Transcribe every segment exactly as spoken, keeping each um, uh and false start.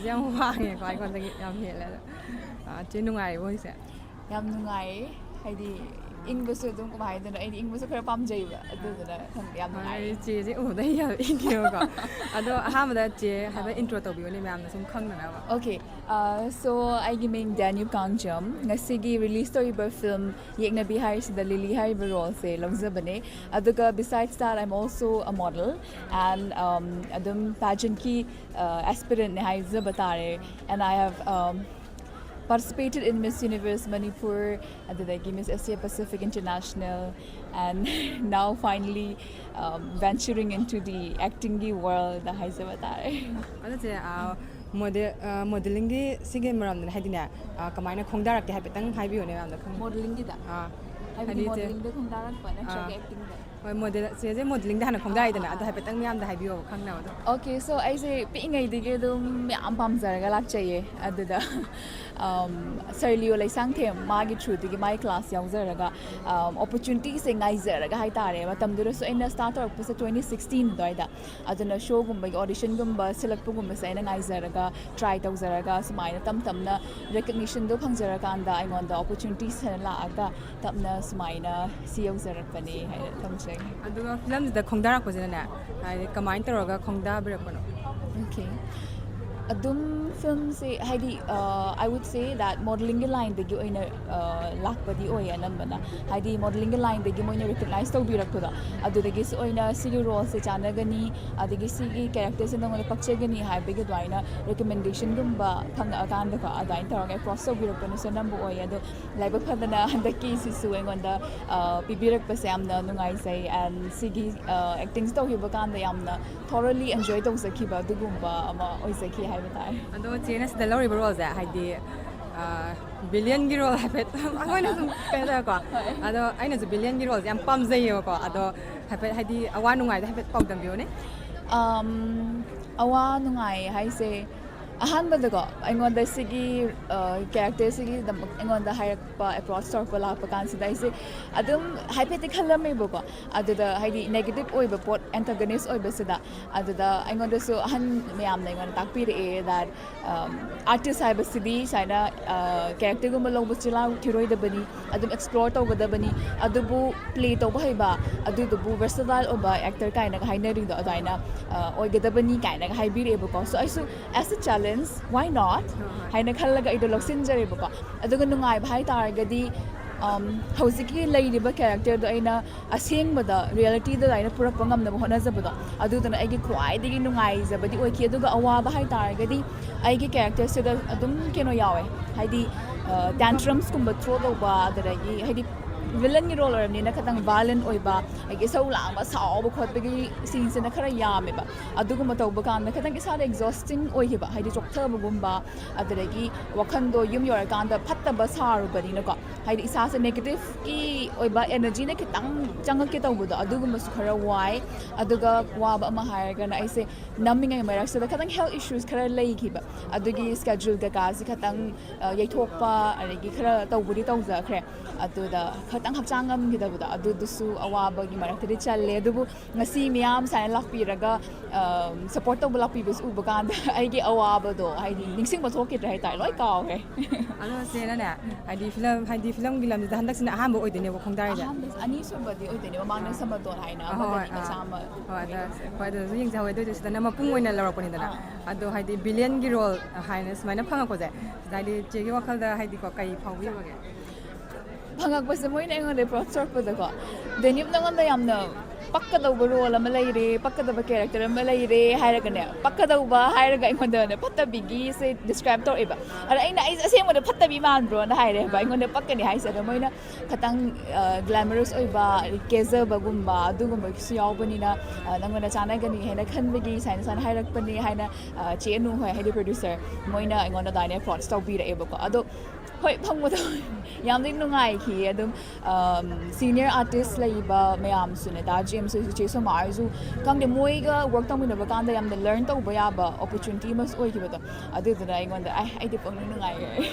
ꯌꯥꯝ ꯋꯥꯡꯉꯦꯀꯣ, ꯑꯩꯉꯣꯟꯗꯒꯤ ꯌꯥꯝ ꯍꯦꯜꯂꯦ ꯑꯗꯣ꯫ ꯑꯥ, ꯆꯦ, ꯅꯨꯡꯉꯥꯏꯔꯤꯕꯣ ꯍꯧꯖꯤꯛꯁꯦ? ꯌꯥꯝ ꯅꯨꯡꯉꯥꯏ꯫ ꯍꯥꯏꯗꯤ ꯏꯪꯕꯁꯨ ꯑꯗꯨꯝ, ꯀꯃꯥꯏꯅ ꯍꯥꯏꯗꯣꯏꯅꯣ, ꯑꯩꯗꯤ ꯏꯪꯕꯁꯨ ꯈꯔ ꯄꯥꯝꯖꯩꯕ, ꯑꯗꯨꯗꯨꯅ ꯈꯪꯗꯦ, ꯌꯥꯝ ꯅꯨꯡꯉꯥꯏ꯫ ꯆꯦꯁꯦ ꯎꯕꯗ ꯑꯩ ꯌꯥꯝ ꯏꯪꯉꯦꯕꯀꯣ꯫ ꯑꯗꯣ ꯑꯍꯥꯟꯕꯗ ꯆꯦ ꯍꯥꯏꯐꯦꯠ intro ꯇꯧꯕꯤꯌꯨꯅꯦ, ꯃꯌꯥꯝꯅ ꯁꯨꯝ ꯈꯪꯅꯅꯕ꯫ Okay, so ꯑꯩꯒꯤ ꯃꯤꯡ ꯗꯦꯅ꯭ꯌꯨ ꯀꯥꯡꯖꯝ꯫ ꯉꯁꯤꯒꯤ release ꯇꯧꯔꯤꯕ film ꯌꯦꯛꯅꯕꯤ ꯍꯥꯏꯔꯤꯁꯤꯗ ꯂꯤꯂꯤ ꯍꯥꯏꯔꯤꯕ roleꯁꯦ ꯂꯧꯖꯕꯅꯦ꯫ ꯑꯗꯨꯒ besides that, I'm also a model and, um, ꯑꯗꯨꯝ pageantꯀꯤ, uh, aspirantꯅꯦ ꯍꯥꯏꯖꯕ ꯇꯥꯔꯦ꯫ And I have, um, participated in Miss Universe Manipur, ꯑꯗꯨꯗꯒꯤ Miss Asia Pacific International, and now finally, um, venturing into the actingꯒꯤ world ꯍꯥꯏꯖꯕ ꯇꯥꯔꯦ꯫ ꯑꯗꯣ ꯆꯦ, ꯑꯥ, model, ꯑꯥ, modelingꯒꯤ ꯁꯤꯒꯤ ꯃꯔꯝꯗꯅꯦ, ꯍꯥꯏꯗꯤꯅꯦ, ꯑꯥ, ꯀꯃꯥꯏꯅ ꯈꯣꯡꯗꯥꯔꯛꯀꯦ ꯍꯥꯏꯐꯦꯠꯇꯪ ꯍꯥꯏꯕꯤꯌꯨꯅꯦ ꯃꯌꯥꯝꯗ ꯈꯪꯅ꯫ Modelingꯒꯤꯗ? ꯑꯥ, ꯍꯥꯏꯕꯗꯤ ꯍꯥꯏꯗꯤ ꯆꯦ, modelingꯗ ꯈꯣꯡꯗꯥꯔꯛꯄ ꯅꯠꯇ꯭ꯔꯒ ꯑꯥ꯫ actingꯗ? ꯍꯣꯏ, model, ꯆꯦꯁꯦ modelingꯗ ꯍꯥꯟꯅ ꯈꯣꯡꯗꯥꯏꯗꯅ, ꯑꯥ, ꯑꯗꯣ ꯑꯥ꯫ ꯍꯥꯏꯐꯦꯠꯇꯪ ꯃꯌꯥꯝꯗ ꯍꯥꯏꯕꯤꯌꯣ, ꯈꯪꯅꯕꯗꯣ꯫ Okay, so ꯑꯩꯁꯦ ꯄꯤꯛꯏꯉꯩꯗꯒꯤ ꯑꯗꯨꯝ ꯌꯥꯝ ꯄꯥꯝꯖꯔꯒ ꯂꯥꯛꯆꯩꯌꯦ꯫ ꯑꯗꯨꯗ, um, ꯁꯔ ꯂꯤꯌꯣ ꯂꯩꯁꯥꯡꯊꯦꯝ, ꯃꯥꯒꯤ throughꯗꯒꯤ ꯃꯥꯒꯤ class ꯌꯥꯎꯖꯔꯒ, um, opportunityꯁꯦ ꯉꯥꯏꯖꯔꯒ ꯍꯥꯏꯇꯥꯔꯦ꯫ ꯃꯇꯝꯗꯨꯗꯁꯨ ꯑꯩꯅ start ꯇꯧꯔꯛꯄꯁꯦ twenty sixteen ꯑꯗꯨꯋꯥꯏꯗ꯫ ꯑꯗꯨꯅ showꯒꯨꯝꯕꯒꯤ auditionꯒꯨꯝꯕ ꯁꯤꯜꯂꯛꯄꯒꯨꯝꯕꯁꯦ ꯑꯩꯅ ꯉꯥꯏꯖꯔꯒ, try ꯇꯧꯖꯔꯒ, ꯁꯨꯃꯥꯏꯅ ꯇꯞ ꯇꯞꯅ recognitionꯗꯣ ꯐꯪꯖꯔꯀꯥꯟꯗ ꯑꯩꯉꯣꯟꯗ opportunityꯁꯤꯅ ꯂꯥꯛꯑꯒ ꯇꯞꯅ ꯁꯨꯃꯥꯏꯅ ꯁꯤ ꯌꯧꯖꯔꯛꯄꯅꯦ ꯍꯥꯏꯅ ꯊꯝꯖꯒꯦ꯫ ꯑꯗꯨꯒ filmꯁꯤꯗ ꯈꯣꯡꯗꯥꯔꯛꯄꯁꯤꯅꯅꯦ, ꯍꯥꯏꯗꯤ ꯀꯃꯥꯏꯅ ꯇꯧꯔꯒ ꯈꯣꯡꯗꯥꯕꯤꯔꯛꯄꯅꯣ? Okay. ꯑꯗꯨꯝ filmꯁꯦ ꯍꯥꯏꯗꯤ, uh, I would say that modelingꯒꯤ lineꯗꯒꯤ ꯑꯣꯏꯅ, uh, ꯂꯥꯛꯄꯗꯤ ꯑꯣꯏꯌꯦ ꯑꯅꯝꯕꯅ꯫ ꯍꯥꯏꯗꯤ modelingꯒꯤ lineꯗꯒꯤ ꯃꯣꯏꯅ recognize ꯇꯧꯕꯤꯔꯛꯄꯗꯣ, ꯑꯗꯨꯗꯒꯤꯁꯨ ꯑꯣꯏꯅ ꯁꯤꯒꯤ roleꯁꯦ ꯆꯥꯟꯅꯒꯅꯤ, ꯑꯗꯒꯤ ꯁꯤꯒꯤ characterꯁꯦ ꯅꯉꯣꯟꯗ ꯄꯛꯆꯒꯅꯤ ꯍꯥꯏꯕꯒꯤ ꯑꯗꯨꯃꯥꯏꯅ recommendationꯒꯨꯝꯕ ꯐꯪꯉꯛꯑꯀꯥꯟꯗꯀꯣ, ꯑꯗꯨꯃꯥꯏꯅ ꯇꯧꯔꯒ approach ꯇꯧꯕꯤꯔꯛꯄꯅꯁꯨ ꯑꯅꯝꯕ ꯑꯣꯏꯌꯦ꯫ ꯑꯗꯣ ꯂꯥꯏꯕꯛ ꯐꯗꯅ ꯍꯟꯗꯛꯀꯤꯁꯤꯁꯨ ꯑꯩꯉꯣꯟꯗ, ꯑ, ꯄꯤꯕꯤꯔꯛꯄꯁꯦ ꯌꯥꯝꯅ ꯅꯨꯡꯉꯥꯏꯖꯩ꯫ And ꯁꯤꯒꯤ, ꯑ, acting ꯇꯧꯈꯤꯕ ꯀꯥꯟꯗ ꯌꯥꯝꯅ thoroughly enjoy ꯇꯧꯖꯈꯤꯕ ꯑꯗꯨꯒꯨꯝꯕ ꯑꯃ ꯑꯣꯏꯖꯈꯤ ꯍꯥꯏꯕ ꯇꯥꯔꯦ꯫ ꯑꯗꯣ ꯆꯦꯅ ꯁꯤꯗ ꯂꯧꯔꯤꯕ roleꯁꯦ, ꯍꯥꯏꯗꯤ, ꯑ, villainꯒꯤ role ꯍꯥꯏꯐꯦꯠ ꯑꯩꯈꯣꯏꯅ ꯁꯨꯝ ꯀꯩꯅꯣ ꯇꯧꯋꯦꯀꯣ꯫ ꯍꯣꯏ꯫ ꯑꯗꯣ ꯑꯩꯅꯁꯨ villainꯒꯤ roleꯁꯦ ꯌꯥꯝ ꯄꯥꯝꯖꯩꯌꯦꯕꯀꯣ꯫ ꯑꯗꯣ ꯍꯥꯏꯐꯦꯠ, ꯍꯥꯏꯗꯤ, ꯑꯋꯥ ꯅꯨꯡꯉꯥꯏꯗ ꯍꯥꯏꯐꯦꯠ ꯄꯥꯎꯗꯝꯕꯤꯌꯨꯅꯦ꯫ Um, ꯑꯋꯥ ꯅꯨꯡꯉꯥꯏ ꯍꯥꯏꯁꯦ, ꯑꯍꯥꯟꯕꯗꯀꯣ, ꯑꯩꯉꯣꯟꯗ ꯁꯤꯒꯤ ꯀꯦꯔꯦꯛꯇꯔꯁꯤꯒꯤꯗꯃꯛ ꯑꯩꯉꯣꯟꯗ ꯍꯥꯏꯔꯛꯄ, ꯑꯦꯄ꯭ꯔꯣꯆ ꯇꯧꯔꯛꯄ ꯂꯥꯛꯄ ꯀꯥꯟꯁꯤꯗ, ꯑꯩꯁꯦ ꯑꯗꯨꯝ ꯍꯥꯏꯐꯦꯠꯇꯤ ꯈꯜꯂꯝꯃꯦꯕꯀꯣ꯫ ꯑꯗꯨꯗ ꯍꯥꯏꯗꯤ ꯅꯦꯒꯦꯇꯤꯚ ꯑꯣꯏꯕ ꯄꯣꯠ, ꯑꯦꯟꯇꯒꯅꯤꯁ ꯑꯣꯏꯕꯁꯤꯗ, ꯑꯗꯨꯗ ꯑꯩꯉꯣꯟꯗꯁꯨ ꯑꯍꯟ ꯃꯌꯥꯝꯅ ꯑꯩꯉꯣꯟꯗ ꯇꯥꯛꯄꯤꯔꯛꯑꯦ that ꯑꯥꯔꯇꯤꯁ ꯍꯥꯏꯕꯁꯤꯗꯤ ꯁꯨꯃꯥꯏꯅ ꯀꯦꯔꯦꯛꯇꯔꯒꯨꯝꯕ ꯂꯧꯕ ꯆꯤꯜꯍꯥꯎ ꯊꯤꯔꯣꯏꯗꯕꯅꯤ, ꯑꯗꯨꯝ ꯑꯦꯛꯁꯄ꯭ꯂꯣꯔ ꯇꯧꯒꯗꯕꯅꯤ꯫ ꯑꯗꯨꯕꯨ ꯄ꯭ꯂꯦ ꯇꯧꯕ ꯍꯩꯕ, ꯑꯗꯨꯗꯨꯕꯨ ꯚꯔꯁꯇꯥꯏꯜ ꯑꯣꯏꯕ ꯑꯦꯛꯇꯔ ꯀꯥꯏꯅꯒ ꯍꯥꯏꯅꯔꯤꯗꯣ ꯑꯗꯨꯃꯥꯏꯅ ꯑ, ꯑꯣꯏꯒꯗꯕꯅꯤ ꯀꯥꯏꯅꯒ ꯍꯥꯏꯕꯤꯔꯛꯑꯦꯕꯀꯣ꯫ So ꯑꯩꯁꯨ as a challenge, why not? ꯍꯣꯏ, ꯍꯣꯏ꯫ ꯍꯥꯏꯅ ꯈꯜꯂꯒ ꯑꯩꯗꯣ ꯂꯧꯁꯤꯟꯖꯔꯦꯕꯀꯣ꯫ ꯑꯗꯨꯒ ꯅꯨꯡꯉꯥꯏꯕ ꯍꯥꯏ ꯇꯥꯔꯒꯗꯤ, ꯑꯝ, ꯍꯧꯖꯤꯛꯀꯤ ꯂꯩꯔꯤꯕ ꯀꯦꯔꯦꯛꯇꯔꯗꯣ ꯑꯩꯅ ꯑꯁꯦꯡꯕꯗ, ꯔꯤꯌꯦꯂꯤꯇꯤꯗ ꯑꯗꯨꯃꯥꯏꯅ ꯄꯨꯔꯛꯄ ꯉꯝꯅꯕ ꯍꯣꯠꯅꯖꯕꯗꯣ, ꯑꯗꯨꯗꯨꯅ ꯑꯩꯒꯤ ꯈ꯭ꯋꯥꯏꯗꯒꯤ ꯅꯨꯡꯉꯥꯏꯖꯕꯗꯤ ꯑꯣꯏꯈꯤ꯫ ꯑꯗꯨꯒ ꯑꯋꯥꯕ ꯍꯥꯏ ꯇꯥꯔꯒꯗꯤ, ꯑꯩꯒꯤ ꯀꯦꯔꯦꯛꯇꯔꯁꯤꯗ ꯑꯗꯨꯝ ꯀꯩꯅꯣ ꯌꯥꯎꯋꯦ, ꯍꯥꯏꯗꯤ ꯇꯦꯟꯇ꯭ꯔꯝꯁꯀꯨꯝꯕ ꯊ꯭ꯔꯣ ꯇꯧꯕ, ꯑꯗꯨꯗꯒꯤ ꯍꯥꯏꯗꯤ ꯚꯤꯂꯟꯒꯤ ꯔꯣꯜ ꯑꯣꯏꯔꯕꯅꯤꯅ ꯈꯤꯇꯪ ꯚꯥꯏꯂꯦꯟ ꯑꯣꯏꯕ, ꯑꯗꯒꯤ ꯏꯁꯧ ꯂꯥꯡꯕ, ꯁꯥꯎꯕ ꯈꯣꯠꯄꯒꯤ ꯁꯤꯟꯁꯤꯅ ꯈꯔ ꯌꯥꯝꯃꯦꯕ꯫ ꯑꯗꯨꯒꯨꯝꯕ ꯇꯧꯕ ꯀꯥꯟꯗ ꯈꯤꯇꯪ ꯏꯁꯥꯗ ꯑꯦꯛꯖꯣꯁꯇꯤꯡ ꯑꯣꯏꯈꯤꯕ, ꯍꯥꯏꯗꯤ ꯆꯣꯛꯊꯕꯒꯨꯝꯕ, ꯑꯗꯨꯗꯒꯤ ꯋꯥꯈꯜꯗꯣ ꯌꯨꯝ ꯌꯧꯔꯀꯥꯟꯗ ꯐꯠꯇꯕ ꯁꯥꯔꯨꯕꯅꯤꯅꯀꯣ, ꯍꯥꯏꯗꯤ ꯏꯁꯥꯁꯦ ꯅꯦꯒꯦꯇꯤꯞꯀꯤ ꯑꯣꯏꯕ ꯑꯦꯅꯔꯖꯤꯅ ꯈꯤꯇꯪ ꯆꯪꯉꯛꯀꯦ ꯇꯧꯕꯗꯣ, ꯑꯗꯨꯒꯨꯝꯕꯁꯨ ꯈꯔ ꯋꯥꯏ꯫ ꯑꯗꯨꯒ ꯋꯥꯕ ꯑꯃ ꯍꯥꯏꯔꯒꯅ, ꯑꯩꯁꯦ ꯅꯝꯃꯤꯉꯩ ꯃꯔꯛꯁꯤꯗ ꯈꯤꯇꯪ ꯍꯦꯜꯊ ꯏꯁꯨꯁ ꯈꯔ ꯂꯩꯈꯤꯕ, ꯑꯗꯨꯒꯤ ꯁ꯭ꯀꯦꯗ꯭ꯌꯨꯜ ꯀꯩꯀꯥꯁꯦ ꯈꯤꯇꯪ ꯑ, ꯌꯩꯊꯣꯛꯄ, ꯑꯗꯒꯤ ꯈꯔ ꯇꯧꯕꯗꯤ ꯇꯧꯖꯈ꯭ꯔꯦ꯫ ꯑꯗꯨꯗ ꯈꯤꯇꯪ ꯍꯛꯆꯥꯡ ꯉꯝꯈꯤꯗꯕꯗꯣ, ꯑꯗꯨꯗꯨꯁꯨ ꯑꯋꯥꯕꯒꯤ ꯃꯔꯛꯇꯗꯤ ꯆꯜꯂꯦ꯫ ꯑꯗꯨꯕꯨ ꯉꯁꯤ ꯃꯤꯌꯥꯝ ꯁꯨꯃꯥꯏꯅ ꯂꯥꯛꯄꯤꯔꯒ, ꯑ, ꯁꯞꯄꯣꯔꯠ ꯇꯧꯕ ꯂꯥꯛꯄꯤꯕꯁꯨ ꯎꯕ ꯀꯥꯟꯗ ꯑꯩꯒꯤ ꯑꯋꯥꯕꯗꯣ, ꯍꯥꯏꯗꯤ, ꯅꯤꯡꯁꯤꯡꯕ ꯊꯣꯛꯈꯤꯗ꯭ꯔꯦ ꯍꯥꯏꯇꯥꯔꯦ, ꯂꯣꯏ ꯀꯥꯎꯈ꯭ꯔꯦ꯫ ꯑꯗꯣ ꯆꯦꯅꯅꯦ, ꯍꯥꯏꯗꯤ ꯐꯤꯂꯝ, ꯍꯥꯏꯗꯤ ꯐꯤꯂꯝꯒꯤ ꯂꯝꯁꯤꯗ ꯍꯟꯗꯛꯁꯤꯅ ꯑꯍꯥꯟꯕ ꯑꯣꯏꯗꯣꯏꯅꯦꯕ ꯈꯣꯡꯗꯥꯔꯤꯁꯦ? ꯑꯍꯥꯟꯕ, ꯑꯅꯤꯁꯨꯕꯗꯤ ꯑꯣꯏꯗꯣꯏꯅꯦ, ꯃꯃꯥꯡꯗ ꯑꯥ꯫ ꯁꯃꯗꯣꯟ ꯍꯥꯏꯅ ꯑꯥ, ꯍꯣꯏ, ꯑꯃꯗꯅꯤ, ꯑꯥ꯫ ꯃꯆꯥ ꯑꯃ꯫ ꯍꯣꯏ, ꯑꯗ, ꯍꯣꯏ, ꯑꯗꯨꯗꯁꯨ ꯌꯦꯡꯖꯍꯧꯋꯦ꯫ ꯑꯗꯨ ꯑꯣꯏꯔꯁꯨ ꯁꯤꯗꯅ ꯃꯄꯨꯡ ꯑꯣꯏꯅ ꯂꯧꯔꯛꯄꯅꯤꯗꯅ꯫ ꯑꯥ꯫ ꯑꯗꯣ ꯍꯥꯏꯗꯤ ꯚꯤꯂꯤꯌꯟꯒꯤ ꯔꯣꯜ ꯍꯥꯏꯅ ꯁꯨꯃꯥꯏꯅ ꯐꯪꯉꯛꯄꯁꯦ, ꯁꯤꯗ ꯍꯥꯏꯗꯤ ꯆꯦꯒꯤ ꯋꯥꯈꯜꯗ ꯍꯥꯏꯗꯤꯀꯣ, ꯀꯩ ꯐꯥꯎꯕꯤꯕꯒꯦ? ꯐꯪꯉꯛꯄꯁꯦ, ꯃꯣꯏꯅ ꯑꯩꯉꯣꯟꯗ ꯑꯦꯄ꯭ꯔꯣꯆ ꯇꯧꯔꯛꯄꯗꯀꯣ, "ꯗꯦꯅꯤꯞ, ꯅꯉꯣꯟꯗ ꯌꯥꯝꯅ ꯄꯛꯀꯗꯧꯕ ꯔꯣꯜ ꯑꯃ ꯂꯩꯔꯦ, ꯄꯛꯀꯗꯕ ꯀꯦꯔꯦꯛꯇꯔ ꯑꯃ ꯂꯩꯔꯦ" ꯍꯥꯏꯔꯒꯅꯦ, ꯄꯛꯀꯗꯧꯕ ꯍꯥꯏꯔꯒ ꯑꯩꯉꯣꯟꯗꯅꯦ ꯐꯠꯇꯕꯤꯒꯤꯁꯦ ꯗꯤꯁꯀ꯭ꯔꯥꯏꯕ ꯇꯧꯔꯛꯑꯦꯕ꯫ ꯑꯗ ꯑꯩꯅ, "ꯑꯩꯁꯦ ꯑꯁꯦꯡꯕꯗ ꯐꯠꯇꯕꯤ ꯃꯥꯟꯕ꯭ꯔꯣꯅ?" ꯍꯥꯏꯔꯦꯕ, ꯑꯩꯉꯣꯟꯗ ꯄꯛꯀꯅꯤ ꯍꯥꯏꯁꯦ꯫ ꯑꯗꯣ ꯃꯣꯏꯅ ꯈꯤꯇꯪ, ꯑ, ꯒ꯭ꯂꯦꯃꯔꯁ ꯑꯣꯏꯕ, ꯀꯦꯖꯕꯒꯨꯝꯕ ꯑꯗꯨꯒꯨꯝꯕꯒꯤꯁꯨ ꯌꯥꯎꯕꯅꯤꯅ, ꯑ, ꯅꯪꯉꯣꯟꯗ ꯆꯥꯟꯅꯒꯅꯤ ꯍꯥꯏꯅ ꯈꯟꯕꯒꯤ ꯁꯨꯃꯥꯏꯅ, ꯁꯨꯃꯥꯏꯅ ꯍꯥꯏꯔꯛꯄꯅꯤ ꯍꯥꯏꯅ, ꯑ, ꯆꯦ ꯑꯅꯨ ꯍꯣꯏ, ꯍꯥꯏꯗꯤ ꯄ꯭ꯔꯣꯗ꯭ꯌꯨꯁꯔ, ꯃꯣꯏꯅ ꯑꯩꯉꯣꯟꯗ ꯑꯗꯨꯃꯥꯏꯅ ꯑꯦꯄ꯭ꯔꯣꯆ ꯇꯧꯕꯤꯔꯛꯑꯦꯕꯀꯣ꯫ ꯑꯗꯣ ꯍꯣꯏ, ꯐꯪꯕꯗꯣ ꯌꯥꯝꯗꯤ ꯅꯨꯡꯉꯥꯏꯈꯤ꯫ ꯑꯗꯨꯝ ꯁꯤꯅꯤꯌꯔ ꯑꯥꯔꯇꯤꯁ ꯂꯩꯕ ꯃꯌꯥꯝꯁꯨꯅꯦ, ꯗꯥ ꯖꯦꯝꯁ ꯍꯣꯏꯁꯨ, ꯆꯦ ꯁꯣꯃꯥ ꯍꯣꯏꯁꯨ, ꯈꯪꯗꯦ, ꯃꯣꯏꯒ ꯋꯥꯔꯛ ꯇꯧꯃꯤꯟꯅꯕ ꯀꯥꯟꯗ ꯌꯥꯝꯅ ꯂꯔꯟ ꯇꯧꯕ ꯌꯥꯕ ꯑꯣꯄꯣꯔꯆꯨꯅꯤꯇꯤ ꯑꯃꯁꯨ ꯑꯣꯏꯈꯤꯕꯗꯣ, ꯑꯗꯨꯗꯨꯅ ꯑꯩꯉꯣꯟꯗ ꯑꯩ ꯑꯩꯗꯤ ꯄꯪꯅꯨꯡ ꯅꯨꯡꯉꯥꯏꯈ꯭ꯔꯦ꯫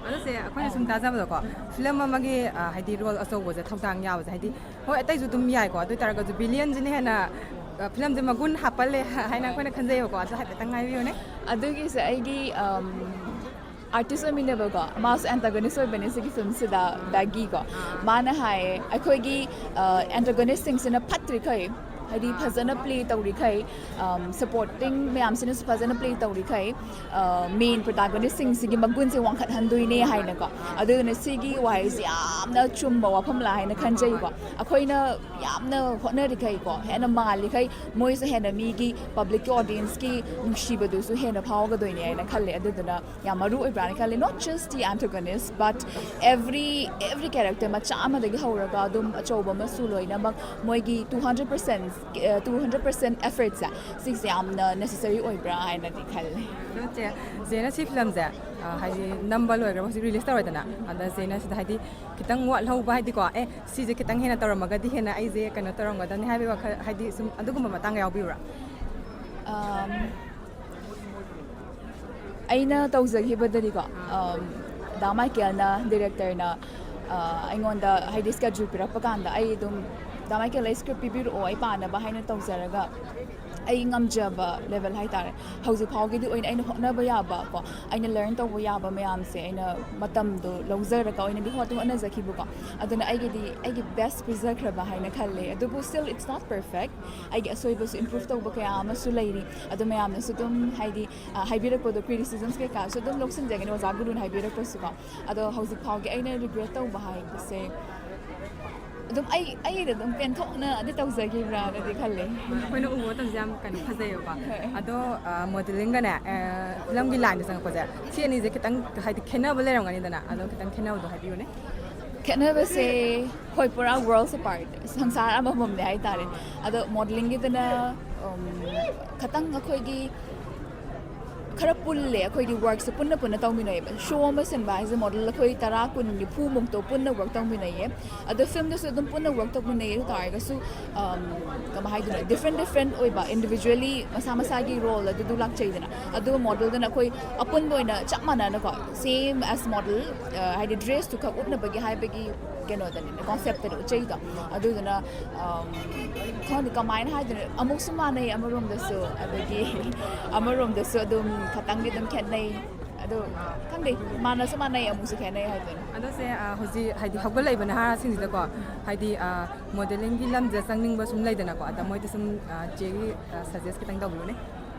ꯑꯗꯣ ꯁꯦ, ꯑꯩꯈꯣꯏꯅ ꯁꯨꯝ ꯇꯥꯖꯕꯗꯀꯣ, ꯐꯤꯂꯝ ꯑꯃꯒꯤ ꯑ, ꯍꯥꯏꯗꯤ ꯔꯣꯜ ꯑꯆꯧꯕꯁꯦ ꯊꯧꯗꯥꯡ ꯌꯥꯕꯁꯦ, ꯍꯥꯏꯗꯤ ꯍꯣꯏ, ꯑꯇꯩꯁꯨ ꯑꯗꯨꯝ ꯌꯥꯏꯀꯣ, ꯑꯗꯨ ꯑꯣꯏ ꯇꯥꯔꯒꯁꯨ ꯚꯤꯂꯤꯌꯟꯁꯤꯅ ꯍꯦꯟꯅ ꯑ, ꯐꯤꯂꯝꯁꯦ ꯃꯒꯨꯟ ꯍꯥꯞꯄꯜꯂꯦ ꯍꯥꯏꯅ ꯑꯩꯈꯣꯏꯅ ꯈꯟꯖꯩꯌꯦꯕꯀꯣ꯫ ꯑꯗꯨ ꯍꯥꯏꯐꯦꯠꯇꯪ ꯍꯥꯏꯕꯤꯌꯨꯅꯦ꯫ ꯑꯗꯨꯒꯤꯁꯦ ꯑꯩꯒꯤ ꯑꯥꯔꯇꯤꯁ ꯑꯣꯏꯃꯤꯟꯅꯕꯀꯣ, ꯃꯥꯁꯨ ꯑꯦꯟꯇꯥꯒꯣꯅꯤꯁ ꯑꯣꯏꯕꯅꯦ ꯁꯤꯒꯤ ꯐꯤꯂꯝꯁꯤꯗ, ꯕꯦꯒꯤꯀꯣ꯫ ꯃꯥꯅ ꯍꯥꯏꯌꯦ, ꯑꯩꯈꯣꯏꯒꯤ ꯑꯦꯟꯇꯥꯒꯣꯅꯤꯁꯁꯤꯡꯁꯤꯅ ꯐꯠꯇ꯭ꯔꯤꯈꯩ, ꯍꯥꯏꯗꯤ ꯐꯖꯅ ꯄ꯭ꯂꯦ ꯇꯧꯔꯤꯈꯩ, ꯁꯄꯣꯔꯇꯤꯡ ꯃꯌꯥꯝꯁꯤꯅꯁꯨ ꯐꯖꯅ ꯄ꯭ꯂꯦ ꯇꯧꯔꯤꯈꯩ, ꯃꯦꯟ ꯄ꯭ꯔꯣꯇꯥꯒꯣꯅꯤꯁꯁꯤꯡꯁꯤꯒꯤ ꯃꯒꯨꯟꯁꯦ ꯋꯥꯡꯈꯠꯍꯟꯗꯣꯏꯅꯦ ꯍꯥꯏꯅꯀꯣ꯫ ꯑꯗꯨꯗꯨꯅ ꯁꯤꯒꯤ ꯋꯥꯍꯩꯁꯦ ꯌꯥꯝꯅ ꯆꯨꯝꯕ ꯋꯥꯐꯝꯂꯥ ꯍꯥꯏꯅ ꯈꯟꯖꯩꯀꯣ꯫ ꯑꯩꯈꯣꯏꯅ ꯌꯥꯝꯅ ꯍꯣꯠꯅꯔꯤꯈꯩꯀꯣ, ꯍꯦꯟꯅ ꯃꯥꯜꯂꯤꯈꯩ, ꯃꯣꯏꯁꯨ ꯍꯦꯟꯅ ꯃꯤꯒꯤ, ꯄꯕ꯭ꯂꯤꯛꯀꯤ ꯑꯣꯗꯤꯌꯦꯟꯁꯀꯤ ꯅꯨꯡꯁꯤꯕꯗꯨꯁꯨ ꯍꯦꯟꯅ ꯐꯥꯎꯒꯗꯣꯏꯅꯦ ꯍꯥꯏꯅ ꯈꯜꯂꯦ꯫ ꯑꯗꯨꯗꯨꯅ ꯌꯥꯝ ꯃꯔꯨ ꯑꯣꯏꯕ꯭ꯔꯥꯅ ꯈꯜꯂꯦ, not just the antagonist but every every character, ꯃꯆꯥ ꯑꯃꯗꯒꯤ ꯍꯧꯔꯒ ꯑꯗꯨꯝ ꯑꯆꯧꯕ ꯑꯃꯁꯨ, ꯂꯣꯏꯅꯃꯛ ꯃꯣꯏꯒꯤ two hundred percent, two hundred percent effortꯁꯦ, ꯁꯤꯁꯦ ꯌꯥꯝꯅ ꯅꯦꯁꯦꯁꯔꯤ ꯑꯣꯏꯕ꯭ꯔꯥ ꯍꯥꯏꯅꯗꯤ ꯈꯜꯂꯦ꯫ ꯑꯗꯣ ꯆꯦ, ꯆꯦꯅ ꯁꯤ ꯐꯤꯂꯝꯁꯦ ꯑ, ꯍꯥꯏꯗꯤ ꯅꯝꯕ ꯂꯣꯏꯈ꯭ꯔꯕ, ꯍꯧꯖꯤꯛ ꯔꯤꯂꯤꯁ ꯇꯧꯔꯦꯗꯅ, ꯑꯗ ꯆꯦꯅ ꯁꯤꯗ ꯍꯥꯏꯗꯤ ꯈꯤꯇꯪ ꯋꯥꯠꯍꯧꯕ, ꯍꯥꯏꯗꯤꯀꯣ, ꯑꯦ, ꯁꯤꯁꯦ ꯈꯤꯇꯪ ꯍꯦꯟꯅ ꯇꯧꯔꯝꯃꯒꯗꯤ ꯍꯦꯟꯅ ꯑꯩꯁꯦ ꯀꯩꯅꯣ ꯇꯧꯔꯝꯒꯗꯕꯅꯤ ꯍꯥꯏꯕꯒꯤ ꯋꯥꯈꯜ, ꯍꯥꯏꯗꯤ ꯁꯨꯝ ꯑꯗꯨꯒꯨꯝꯕ ꯃꯇꯥꯡꯒ ꯌꯥꯎꯕꯤꯕ꯭ꯔꯥ? ꯑꯝ, ꯑꯩꯅ ꯇꯧꯖꯈꯤꯕꯗꯗꯤꯀꯣ, ꯑꯝ, ꯗꯥ ꯃꯥꯏꯀꯦꯜꯅ, ꯗꯤꯔꯦꯛꯇꯔꯅ, ꯑ, ꯑꯩꯉꯣꯟꯗ ꯍꯥꯏꯗꯤ ꯁ꯭ꯀꯦꯗ꯭ꯌꯨꯜ ꯄꯤꯔꯛꯄ ꯀꯥꯟꯗ, ꯑꯩ ꯑꯗꯨꯝ, "ꯗꯥ ꯃꯥꯏꯀꯦꯜ, ꯑꯩ ꯁ꯭ꯀ꯭ꯔꯤꯞ ꯄꯤꯕꯤꯔꯛꯑꯣ, ꯑꯩ ꯄꯥꯅꯕ" ꯍꯥꯏꯅ ꯇꯧꯖꯔꯒ, ꯑꯩ ꯉꯝꯖꯕ ꯂꯦꯚꯦꯜ ꯍꯥꯏꯇꯥꯔꯦ, ꯍꯧꯖꯤꯛ ꯐꯥꯎꯒꯤꯗꯤ ꯑꯣꯏꯅ ꯑꯩꯅ ꯍꯣꯠꯅꯕ ꯌꯥꯕ ꯀꯣ, ꯑꯩꯅ ꯂꯔꯟ ꯇꯧꯕ ꯌꯥꯕ ꯃꯌꯥꯝꯁꯦ ꯑꯩꯅ ꯃꯇꯝꯗꯣ ꯂꯧꯖꯔꯒ ꯑꯣꯏꯅꯗꯤ ꯍꯣꯠꯇꯤ ꯍꯣꯠꯅꯖꯈꯤꯕꯀꯣ꯫ ꯑꯗꯨꯅ ꯑꯩꯒꯤꯗꯤ ꯑꯩꯒꯤ ꯕꯦꯁ ꯄꯤꯖꯈ꯭ꯔꯕ ꯍꯥꯏꯅ ꯈꯜꯂꯦ꯫ ꯑꯗꯨꯕꯨ still it's not perfect, ꯑꯩꯒꯤ ꯑꯁꯣꯏꯕꯁꯨ, ꯏꯝꯄ꯭ꯔꯨꯚ ꯇꯧꯕ ꯀꯌꯥ ꯑꯃꯁꯨ ꯂꯩꯔꯤ꯫ ꯑꯗꯨ ꯃꯌꯥꯝꯅꯁꯨ ꯑꯗꯨꯝ, ꯍꯥꯏꯗꯤ, ꯑ, ꯍꯥꯏꯕꯤꯔꯛꯄꯗꯣ, ꯀ꯭ꯔꯤꯇꯤꯁꯤꯖꯝꯁ ꯀꯩꯀꯥꯁꯨ ꯑꯗꯨꯝ ꯂꯧꯁꯤꯟꯖꯒꯅꯤ, ꯑꯣꯖꯥ ꯒꯨꯔꯨꯅ ꯍꯥꯏꯕꯤꯔꯛꯄꯁꯨꯀꯣ꯫ ꯑꯗꯣ ꯍꯧꯖꯤꯛ ꯐꯥꯎꯒꯤ ꯑꯩꯅ ꯔꯤꯒ꯭ꯔꯦꯠ ꯇꯧꯕ ꯍꯥꯏꯕꯁꯦ, ꯑꯗꯨꯝ ꯑꯩ ꯑꯩꯅ ꯑꯗꯨꯝ ꯄꯦꯟꯊꯣꯛꯅꯗꯤ ꯇꯧꯖꯈꯤꯕ꯭ꯔꯥꯅꯗꯤ ꯈꯜꯂꯦ꯫ ꯑꯩꯈꯣꯏꯅ ꯎꯕ ꯃꯇꯝꯁꯦ ꯌꯥꯝ ꯀꯩꯅꯣ ꯐꯖꯩꯌꯦꯕꯀꯣ꯫ ꯍꯣꯏ꯫ ꯑꯗꯣ ꯃꯣꯗꯦꯂꯤꯡꯒꯅꯦ, ꯐꯤꯂꯝꯒꯤ ꯂꯥꯏꯟꯗ ꯆꯪꯉꯛꯄꯁꯦ, ꯁꯤ ꯑꯅꯤꯁꯦ ꯈꯤꯇꯪ, ꯍꯥꯏꯗꯤ, ꯈꯦꯠꯅꯕ ꯂꯩꯔꯝꯒꯅꯤꯗꯅ, ꯑꯗꯣ ꯈꯤꯇꯪ ꯈꯦꯠꯅꯕꯗꯣ ꯍꯥꯏꯕꯤꯌꯨꯅꯦ꯫ ꯈꯦꯠꯅꯕꯁꯦ, ꯍꯣꯏ, ꯄꯨꯔꯥ worlds apart, ꯁꯪꯁꯥꯔ ꯑꯃꯃꯝꯅꯦ ꯍꯥꯏꯇꯥꯔꯦ꯫ ꯑꯗꯣ ꯃꯣꯗꯦꯂꯤꯡꯒꯤꯗꯅ, ꯎꯝ, ꯈꯇꯪ ꯑꯩꯈꯣꯏꯒꯤ ꯈꯔ ꯄꯨꯜꯂꯦ꯫ ꯑꯩꯈꯣꯏꯗꯤ ꯋꯔꯛꯁꯦ ꯄꯨꯟꯅ ꯄꯨꯟꯅ ꯇꯧꯃꯤꯟꯅꯩꯌꯦꯕ꯫ ꯁꯣ ꯑꯃ ꯁꯤꯟꯕ ꯍꯥꯏꯁꯦ ꯃꯣꯗꯦꯜ ꯑꯩꯈꯣꯏ ꯇꯔꯥ, ꯀꯨꯟ, ꯅꯤꯐꯨꯃꯨꯛꯇꯣ ꯄꯨꯟꯅ ꯋꯔꯛ ꯇꯧꯃꯤꯟꯅꯩꯌꯦ꯫ ꯑꯗꯣ ꯐꯤꯂꯝꯗꯁꯨ ꯑꯗꯨꯝ ꯄꯨꯟꯅ ꯋꯔꯛ ꯇꯧꯃꯤꯟꯅꯩ꯫ ꯑꯗꯨ ꯇꯥꯔꯒꯁꯨ ꯀꯃꯥꯏꯅ ꯍꯥꯏꯗꯣꯏꯅꯣ, ꯗꯤꯐ꯭ꯔꯦꯟ ꯗꯤꯐ꯭ꯔꯦꯟ ꯑꯣꯏꯕ, ꯏꯟꯗꯤꯕꯤꯖꯨꯋꯦꯜꯂꯤ ꯃꯁꯥ ꯃꯁꯥꯒꯤ ꯔꯣꯜ ꯑꯗꯨꯗꯨ ꯂꯥꯛꯆꯩꯗꯅ꯫ ꯑꯗꯨꯒ ꯃꯣꯗꯦꯜꯗꯅ ꯑꯩꯈꯣꯏ ꯑꯄꯨꯟꯕ ꯑꯣꯏꯅ ꯆꯞ ꯃꯥꯟꯅꯅꯀꯣ, ꯁꯦꯝ ꯑꯦꯁ ꯃꯣꯗꯦꯜ, ꯍꯥꯏꯗꯤ ꯗ꯭ꯔꯦꯁꯇꯨ ꯈꯛ ꯎꯠꯅꯕꯒꯤ ꯍꯥꯏꯕꯒꯤ ꯀꯩꯅꯣꯗꯅꯦ, ꯀꯣꯟꯁꯦꯞꯇꯅꯦ ꯎꯠꯆꯩꯗꯣ꯫ ꯑꯗꯨꯗꯨꯅ ꯈꯪꯗꯦ ꯀꯃꯥꯏꯅ ꯍꯥꯏꯗꯣꯏꯅꯣ, ꯑꯃꯨꯛꯁꯨ ꯃꯥꯟꯅꯩ ꯑꯃꯔꯣꯝꯗꯁꯨ, ꯑꯗꯒꯤ ꯑꯃꯔꯣꯝꯗꯁꯨ ꯑꯗꯨꯝ ꯈꯇꯪꯗꯤ ꯑꯗꯨꯝ ꯈꯦꯠꯅꯩ꯫ ꯑꯗꯣ ꯈꯪꯗꯦ, ꯃꯥꯟꯅꯁꯨ ꯃꯥꯟꯅꯩ, ꯑꯃꯨꯛꯁꯨ ꯈꯦꯠꯅꯩ ꯍꯥꯏꯗꯣꯏꯅꯣ꯫ ꯑꯗꯣ ꯁꯦ, ꯍꯧꯖꯤꯛ ꯍꯥꯏꯗꯤ ꯍꯧꯒꯠꯂꯛꯏꯕ ꯅꯍꯥꯁꯤꯡꯁꯤꯗꯀꯣ, ꯍꯥꯏꯗꯤ ꯃꯣꯗꯦꯂꯤꯡꯒꯤ ꯂꯝꯁꯦ ꯆꯪꯅꯤꯡꯕ ꯁꯨꯝ ꯂꯩꯗꯅꯀꯣ, ꯑꯗ ꯃꯣꯏꯗ ꯁꯨꯝ ꯆꯦꯒꯤ ꯁꯖꯦꯁ ꯈꯤꯇꯪ ꯇꯧꯕꯤꯌꯨꯅꯦ꯫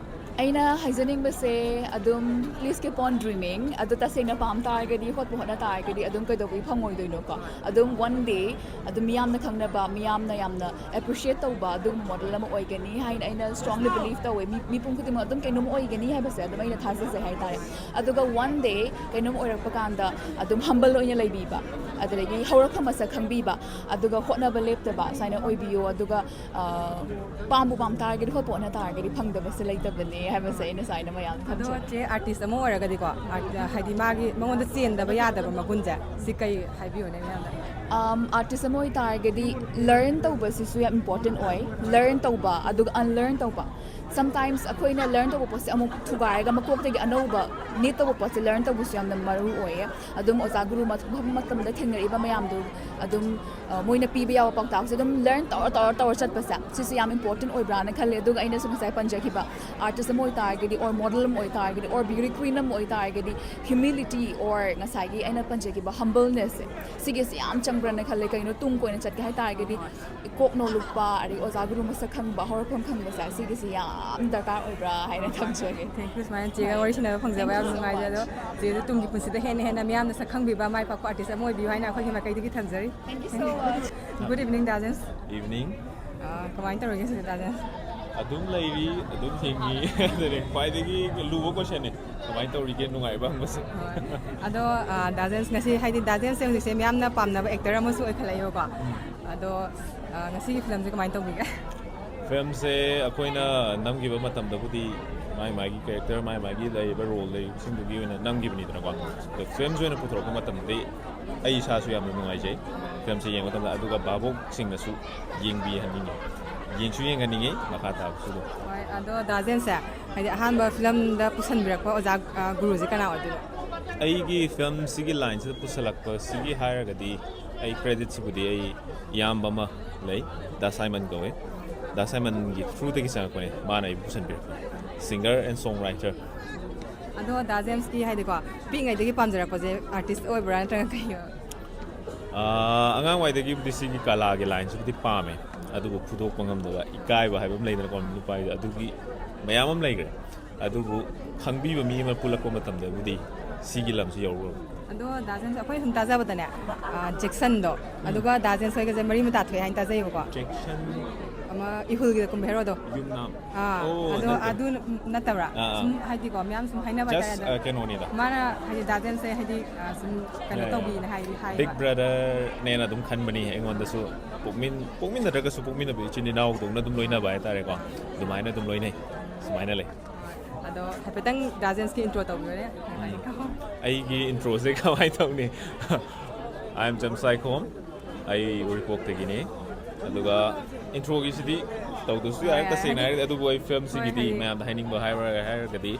ꯑꯩꯅ ꯍꯥꯏꯖꯅꯤꯡꯕꯁꯦ ꯑꯗꯨꯝ please keep on dreaming꯫ ꯑꯗꯨ ꯇꯁꯦꯡꯅ ꯄꯥꯝ ꯇꯥꯔꯒꯗꯤ, ꯍꯣꯠꯄꯨ ꯍꯣꯠꯅ ꯇꯥꯔꯒꯗꯤ ꯑꯗꯨꯝ ꯀꯩꯗꯧꯕꯒꯤ ꯐꯪꯉꯣꯏꯗꯣꯏꯅꯣꯀꯣ꯫ ꯑꯗꯨꯝ one day ꯑꯗꯨꯝ ꯃꯤꯌꯥꯝꯅ ꯈꯪꯅꯕ, ꯃꯤꯌꯥꯝꯅ ꯌꯥꯝꯅ ꯑꯦꯄ꯭ꯔꯤꯁꯤꯌꯦꯠ ꯇꯧꯕ ꯑꯗꯨꯒꯨꯝꯕ ꯃꯣꯗꯦꯜ ꯑꯃ ꯑꯣꯏꯒꯅꯤ ꯍꯥꯏꯅ ꯑꯩꯅ ꯁ꯭ꯇꯔꯣꯡꯂꯤ ꯕꯤꯂꯤꯚ ꯇꯧꯋꯦ꯫ ꯃꯤ ꯃꯤꯄꯨꯝ ꯈꯨꯗꯤꯡꯃꯛ ꯑꯗꯨꯝ ꯀꯩꯅꯣꯝ ꯑꯣꯏꯒꯅꯤ ꯍꯥꯏꯕꯁꯦ ꯑꯗꯨꯝ ꯑꯩꯅ ꯊꯥꯖꯖꯩ ꯍꯥꯏꯇꯥꯔꯦ꯫ ꯑꯗꯨꯒ one day ꯀꯩꯅꯣꯝ ꯑꯣꯏꯔꯛꯄ ꯀꯥꯟꯗ ꯑꯗꯨꯝ ꯍꯝꯕꯜ ꯑꯣꯏꯅ ꯂꯩꯕꯤꯕ, ꯑꯗꯨꯗꯒꯤ ꯍꯧꯔꯛꯐꯝ ꯃꯁꯛ ꯈꯪꯕꯤꯕ, ꯑꯗꯨꯒ ꯍꯣꯠꯅꯕ ꯂꯦꯞꯇꯕ ꯁꯨꯃꯥꯏꯅ ꯑꯣꯏꯕꯤꯌꯣ꯫ ꯑꯗꯨꯒ ꯄꯥꯝꯕꯨ ꯄꯥꯝ ꯇꯥꯔꯒꯗꯤ, ꯍꯣꯠꯄꯨ ꯍꯣꯠꯅ ꯇꯥꯔꯒꯗꯤ ꯐꯪꯗꯕꯁꯦ ꯂꯩꯇꯕꯅꯦ ꯍꯥꯏꯕꯁꯦ ꯑꯩꯅ ꯁꯨꯃꯥꯏꯅ ꯃꯌꯥꯝ ꯑꯗꯣ ꯊꯝꯖꯒꯦ꯫ ꯆꯦ, ꯑꯥꯔꯇꯤꯁ ꯑꯃ ꯑꯣꯏꯔꯒꯗꯤꯀꯣ, ꯍꯥꯏꯗꯤ ꯃꯥꯒꯤ ꯃꯉꯣꯟꯗ ꯆꯦꯟꯗꯕ ꯌꯥꯗꯕ ꯃꯒꯨꯟꯁꯦ ꯁꯤ ꯀꯩ ꯍꯥꯏꯕꯤꯌꯨꯅꯦ ꯃꯌꯥꯝꯗ? ꯑꯥꯔꯇꯤꯁ ꯑꯃ ꯑꯣꯏꯇꯥꯔꯒꯗꯤ ꯂꯔꯟ ꯇꯧꯕꯁꯤꯁꯨ ꯌꯥꯝ ꯏꯝꯄꯣꯔꯇꯦꯟ ꯑꯣꯏ꯫ ꯂꯔꯟ ꯇꯧꯕ ꯑꯗꯨꯒ ꯑꯟꯂꯔꯟ ꯇꯧꯕ꯫ ꯁꯝꯇꯥꯏꯝꯁ ꯑꯩꯈꯣꯏꯅ ꯂꯔꯟ ꯇꯧꯕ ꯄꯣꯠꯁꯦ ꯑꯃꯨꯛ ꯊꯨꯒꯥꯏꯔꯒ ꯃꯀꯣꯛꯇꯒꯤ ꯑꯅꯧꯕ ꯅꯤꯠ ꯇꯧꯕ ꯄꯣꯠꯁꯦ ꯂꯔꯟ ꯇꯧꯕꯁꯨ ꯌꯥꯝꯅ ꯃꯔꯨ ꯑꯣꯏꯌꯦ꯫ ꯑꯗꯨꯝ ꯑꯣꯖꯥ ꯒꯨꯔꯨ ꯃꯐꯝ ꯃꯇꯝꯗ ꯊꯦꯡꯅꯔꯤꯕ ꯃꯌꯥꯝꯗꯣ ꯑꯗꯨꯝ ꯃꯣꯏꯅ ꯄꯤꯕ ꯌꯥꯕ ꯄꯥꯎꯇꯥꯛꯁꯦ ꯑꯗꯨꯝ ꯂꯔꯟ ꯇꯧꯔ ꯇꯧꯔ ꯇꯧꯔ ꯆꯠꯄꯁꯦ ꯁꯤꯁꯦ ꯌꯥꯝ ꯏꯝꯄꯣꯔꯇꯦꯟ ꯑꯣꯏꯕ꯭ꯔꯥꯅ ꯈꯜꯂꯦ꯫ ꯑꯗꯨꯒ ꯑꯩꯅꯁꯨ ꯉꯁꯥꯏ ꯄꯟꯖꯈꯤꯕ ꯑꯥꯔꯇꯤꯁ ꯑꯃ ꯑꯣꯏꯇꯥꯔꯒꯗꯤ, ꯑꯣꯔ ꯃꯣꯗꯦꯜ ꯑꯃ ꯑꯣꯏꯇꯥꯔꯒꯗꯤ, ꯑꯣꯔ ꯕ꯭ꯌꯨꯇꯤ ꯀ꯭ꯋꯤꯟ ꯑꯃ ꯑꯣꯏꯇꯥꯔꯒꯗꯤ, ꯍ꯭ꯌꯨꯃꯤꯂꯤꯇꯤ ꯑꯣꯔ ꯉꯁꯥꯏꯒꯤ ꯑꯩꯅ ꯄꯟꯖꯈꯤꯕ ꯍꯝꯕꯜꯅꯦꯁꯁꯦ, ꯁꯤꯒꯤꯁꯦ ꯌꯥꯝ ꯆꯪꯕ꯭ꯔꯥꯅ ꯈꯜꯂꯦ꯫ ꯀꯩꯅꯣ, ꯇꯨꯡ ꯀꯣꯏꯅ ꯆꯠꯀꯦ ꯍꯥꯏꯇꯥꯔꯒꯗꯤ ꯀꯣꯛ ꯅꯣꯂꯨꯛꯄ, ꯑꯗꯒꯤ ꯑꯣꯖꯥ ꯒꯨꯔꯨ ꯃꯁꯛ ꯈꯪꯕ, ꯍꯧꯔꯛꯐꯝ ꯈꯪꯕꯁꯦ ꯁꯤꯒꯤꯁꯤ ꯌꯥꯝ ꯗꯔꯀꯥꯔ ꯑꯣꯏꯕ꯭ꯔꯥ ꯍꯥꯏꯅ ꯊꯝꯖꯒꯦ꯫ Thank you꯫ ꯁꯨꯃꯥꯏꯅ ꯆꯦꯒ ꯋꯥꯔꯤ ꯁꯥꯟꯅꯕ ꯐꯪꯖꯕ ꯌꯥꯝ ꯅꯨꯡꯉꯥꯏꯖꯩ꯫ ꯑꯗꯣ ꯆꯦꯁꯨ ꯇꯨꯡꯒꯤ ꯄꯨꯟꯁꯤꯗ ꯍꯦꯟꯅ ꯍꯦꯟꯅ ꯃꯤꯌꯥꯝꯅ ꯁꯛ ꯈꯪꯕꯤꯕ, ꯃꯥꯏ ꯄꯥꯛꯄ ꯑꯥꯔꯇꯤꯁ ꯑꯃ ꯑꯣꯏꯕꯤꯌꯨ ꯍꯥꯏꯅ ꯑꯩꯈꯣꯏꯒꯤ ꯃꯥꯏꯀꯩꯗꯒꯤ ꯊꯝꯖꯔꯤ꯫ Thank you so much꯫ Good evening, Dazen꯫ Evening꯫ ꯑ, ꯀꯃꯥꯏꯅ ꯇꯧꯔꯤꯒꯦ ꯁꯤꯗ, ꯗꯥ ꯖꯦꯝꯁ? ꯑꯗꯨꯝ ꯂꯩꯔꯤ, ꯑꯗꯨꯝ ꯍꯤꯡꯉꯤ꯫ ꯑꯗꯨꯅꯦ ꯈ꯭ꯋꯥꯏꯗꯒꯤ ꯂꯨꯕ ꯀꯣꯏꯁꯟꯅꯦ, ꯀꯃꯥꯏꯅ ꯇꯧꯔꯤꯒꯦ, ꯅꯨꯡꯉꯥꯏꯕ ꯍꯪꯕꯁꯦ꯫ ꯍꯣꯏ꯫ ꯑꯗꯣ, ꯑ, ꯗꯥ ꯖꯦꯝꯁ, ꯉꯁꯤ, ꯍꯥꯏꯗꯤ, ꯗꯥ ꯖꯦꯝꯁꯁꯦ ꯍꯧꯖꯤꯛꯁꯦ ꯃꯤꯌꯥꯝꯅ ꯄꯥꯝꯅꯕ ꯑꯦꯛꯇꯔ ꯑꯃꯁꯨ ꯑꯣꯏꯈꯠꯂꯛꯑꯦꯕꯀꯣ꯫ ꯎꯝ꯫ ꯑꯗꯣ, ꯑ, ꯉꯁꯤꯒꯤ ꯐꯤꯂꯝꯁꯦ ꯀꯃꯥꯏꯅ ꯇꯧꯕꯤꯒꯦ? ꯐꯤꯂꯝꯁꯦ ꯑꯩꯈꯣꯏꯅ ꯅꯝꯈꯤꯕ ꯃꯇꯝꯗꯕꯨꯗꯤ ꯃꯥꯏ ꯃꯥꯒꯤ ꯀꯦꯔꯦꯛꯇꯔ, ꯃꯥꯏ ꯃꯥꯒꯤ ꯂꯩꯔꯤꯕ ꯔꯣꯜ ꯂꯩꯔꯤꯕꯁꯤꯡꯗꯨꯒꯤ ꯑꯣꯏꯅ ꯅꯝꯈꯤꯕꯅꯤꯗꯅꯀꯣ꯫ ꯑꯗꯣ ꯐꯤꯂꯝꯁꯤ ꯑꯣꯏꯅ ꯄꯨꯊꯣꯔꯛꯄ ꯃꯇꯝꯗꯗꯤ ꯑꯩ ꯏꯁꯥꯁꯨ ꯌꯥꯝꯅ ꯅꯨꯡꯉꯥꯏꯖꯩ ꯐꯤꯂꯝꯁꯤ ꯌꯦꯡꯕ ꯃꯇꯝꯗ, ꯑꯗꯨꯒ ꯚꯥꯕꯣꯛꯁꯤꯡꯅꯁꯨ ꯌꯦꯡꯕꯤꯍꯟꯅꯤꯡꯉꯤ, ꯌꯦꯡꯁꯨ ꯌꯦꯡꯍꯟꯅꯤꯡꯉꯤ ꯃꯈꯥ ꯇꯥꯕꯁꯨ ꯑꯗꯨꯝ꯫ ꯍꯣꯏ, ꯑꯗꯣ ꯗꯥ ꯖꯦꯝꯁꯁꯦ, ꯍꯥꯏꯗꯤ ꯑꯍꯥꯟꯕ ꯐꯤꯂꯝꯗ ꯄꯨꯁꯟꯕꯤꯔꯛꯄ ꯑꯣꯖꯥ, ꯑ, ꯒꯨꯔꯨꯁꯦ ꯀꯅꯥ ꯑꯣꯏꯗꯣꯏꯅꯣ? ꯑꯩꯒꯤ ꯐꯤꯂꯝꯁꯤꯒꯤ ꯂꯥꯏꯟꯁꯤꯗ ꯄꯨꯁꯜꯂꯛꯄꯁꯤꯒꯤ ꯍꯥꯏꯔꯒꯗꯤ, ꯑꯩ ꯀ꯭ꯔꯦꯗꯤꯠꯁꯤꯕꯨꯗꯤ ꯑꯩ ꯏꯌꯥꯝꯕ ꯑꯃ ꯂꯩ, ꯗꯥ ꯁꯥꯏꯃꯟ ꯀꯧꯋꯦ꯫ ꯗꯥ ꯁꯥꯏꯃꯟꯒꯤ ꯊ꯭ꯔꯨꯗꯒꯤ ꯆꯪꯉꯛꯄꯅꯦ, ꯃꯥꯅ ꯑꯩꯕꯨ ꯄꯨꯁꯟꯕꯤꯔꯛꯄꯅꯦ, singer and song writer꯫ ꯑꯗꯣ ꯗꯥ ꯖꯦꯝꯁꯀꯤ, ꯍꯥꯏꯗꯤꯀꯣ, ꯄꯤꯛꯏꯉꯩꯗꯒꯤ ꯄꯥꯝꯖꯔꯛꯄꯁꯦ ꯑꯥꯔꯇꯤꯁ ꯑꯣꯏꯕ꯭ꯔꯥ, ꯅꯠꯇ꯭ꯔꯒ ꯀꯩꯅꯣ? ꯑꯥ, ꯑꯉꯥꯡꯋꯥꯏꯗꯒꯤꯕꯨꯗꯤ ꯁꯤꯒꯤ ꯀꯂꯥꯒꯤ ꯂꯥꯏꯟꯁꯤꯕꯨꯗꯤ ꯄꯥꯝꯃꯦ, ꯑꯗꯨꯕꯨ ꯐꯨꯗꯣꯛꯄ ꯉꯝꯗꯕ, ꯏꯀꯥꯏꯕ ꯍꯥꯏꯕ ꯑꯃ ꯂꯩꯗꯅꯀꯣ, ꯅꯨꯄꯥꯒꯤ, ꯑꯗꯨꯒꯤ ꯃꯌꯥꯝ ꯑꯃ ꯂꯩꯈ꯭ꯔꯦ꯫ ꯑꯗꯨꯕꯨ ꯈꯪꯕꯤꯕ ꯃꯤ ꯑꯃ ꯄꯨꯜꯂꯛꯄ ꯃꯇꯝꯗꯕꯨꯗꯤ ꯁꯤꯒꯤ ꯂꯝꯁꯤ ꯌꯧꯔꯨꯔꯕ꯫ ꯑꯗꯣ ꯗꯥ ꯖꯦꯝꯁ, ꯑꯩꯈꯣꯏ ꯁꯨꯝ ꯇꯥꯖꯕꯗꯅꯦ, ꯑ, ꯖꯦꯛꯁꯟꯗꯣ, ꯑꯗꯨꯒ ꯗꯥ ꯖꯦꯝꯁ ꯍꯣꯏꯒꯁꯦ ꯃꯔꯤ ꯃꯇꯥ ꯊꯣꯛꯑꯦ ꯍꯥꯏꯅ ꯇꯥꯖꯩꯕꯀꯣ꯫ ꯖꯦꯛꯁꯟ ꯑꯃ ꯏꯍꯨꯜꯒꯤꯗ ꯀꯨꯝꯕ ꯍꯦꯔꯣꯗꯣ꯫ ꯌꯨꯝꯅꯥꯝ꯫ ꯑꯥ, ꯑꯣ, ꯑꯗꯣ ꯅꯠꯇꯦ꯫ ꯑꯗꯨ ꯅꯠꯇꯕ꯭ꯔꯥ? ꯑꯥ, ꯑꯥ꯫ ꯁꯨꯝ, ꯍꯥꯏꯗꯤꯀꯣ, ꯃꯌꯥꯝ ꯁꯨꯝ ꯍꯥꯏꯅꯕ Just, ꯍꯥꯏꯇꯥꯔꯦ꯫ ꯑ, ꯀꯩꯅꯣꯅꯤꯗ꯫ ꯃꯥꯅ, ꯍꯥꯏꯗꯤ, ꯗꯥ ꯖꯦꯝꯁꯁꯦ, ꯍꯥꯏꯗꯤ, ꯑ, ꯁꯨꯝ ꯀꯩꯅꯣ ꯌꯥꯏ, ꯌꯥꯏ꯫ ꯇꯧꯕꯤꯅ ꯍꯥꯏ-, ꯍꯥꯏꯌꯦꯕ꯫ Big brotherꯅꯦꯅ ꯑꯗꯨꯝ ꯈꯟꯕꯅꯤ ꯑꯩꯉꯣꯟꯗꯁꯨ꯫ ꯄꯣꯛꯃꯤꯟ-, ꯄꯣꯛꯃꯤꯟꯅꯗ꯭ꯔꯒꯁꯨ ꯄꯣꯛꯃꯤꯟꯅꯕ ꯏꯆꯤꯟ ꯏꯅꯥꯎꯗꯧꯅ ꯑꯗꯨꯝ ꯂꯣꯏꯅꯕ ꯍꯥꯏꯇꯥꯔꯦꯀꯣ, ꯑꯗꯨꯃꯥꯏꯅ ꯑꯗꯨꯝ ꯂꯣꯏꯅꯩ꯫ ꯁꯨꯃꯥꯏꯅ ꯂꯩ꯫ ꯑꯗꯣ ꯍꯥꯏꯐꯦꯠꯇꯪ ꯗꯥ ꯖꯦꯝꯁꯀꯤ ꯏꯟꯇ꯭ꯔꯣ ꯇꯧꯕꯤꯔꯣꯅꯦ꯫ ꯑꯩꯒꯤ ꯏꯟꯇ꯭ꯔꯣꯁꯦ ꯀꯃꯥꯏꯅ ꯇꯧꯅꯤ? I am ꯖꯦꯝꯁ ꯁꯥꯏꯈꯣꯝ, ꯑꯩ ꯎꯔꯤꯄꯣꯛꯇꯒꯤꯅꯤ꯫ ꯑꯗꯨꯒ ꯏꯟꯇ꯭ꯔꯣꯒꯤꯁꯤꯗꯤ ꯇꯧꯗ꯭ꯔꯁꯨ ꯌꯥꯔꯦ, ꯌꯥꯔꯦ, ꯇꯁꯦꯡꯅ ꯍꯥꯏꯗꯤ, ꯍꯥꯏꯔꯒꯗꯤ꯫ ꯑꯗꯨꯕꯨ ꯑꯩ ꯐꯤꯂꯝꯁꯤꯒꯤꯗꯤ ꯍꯣꯏ, ꯍꯥꯏꯗꯤ, ꯃꯌꯥꯝꯗ ꯍꯥꯏꯅꯤꯡꯕ ꯍꯥꯏꯔ-, ꯍꯥꯏꯔꯒꯗꯤ,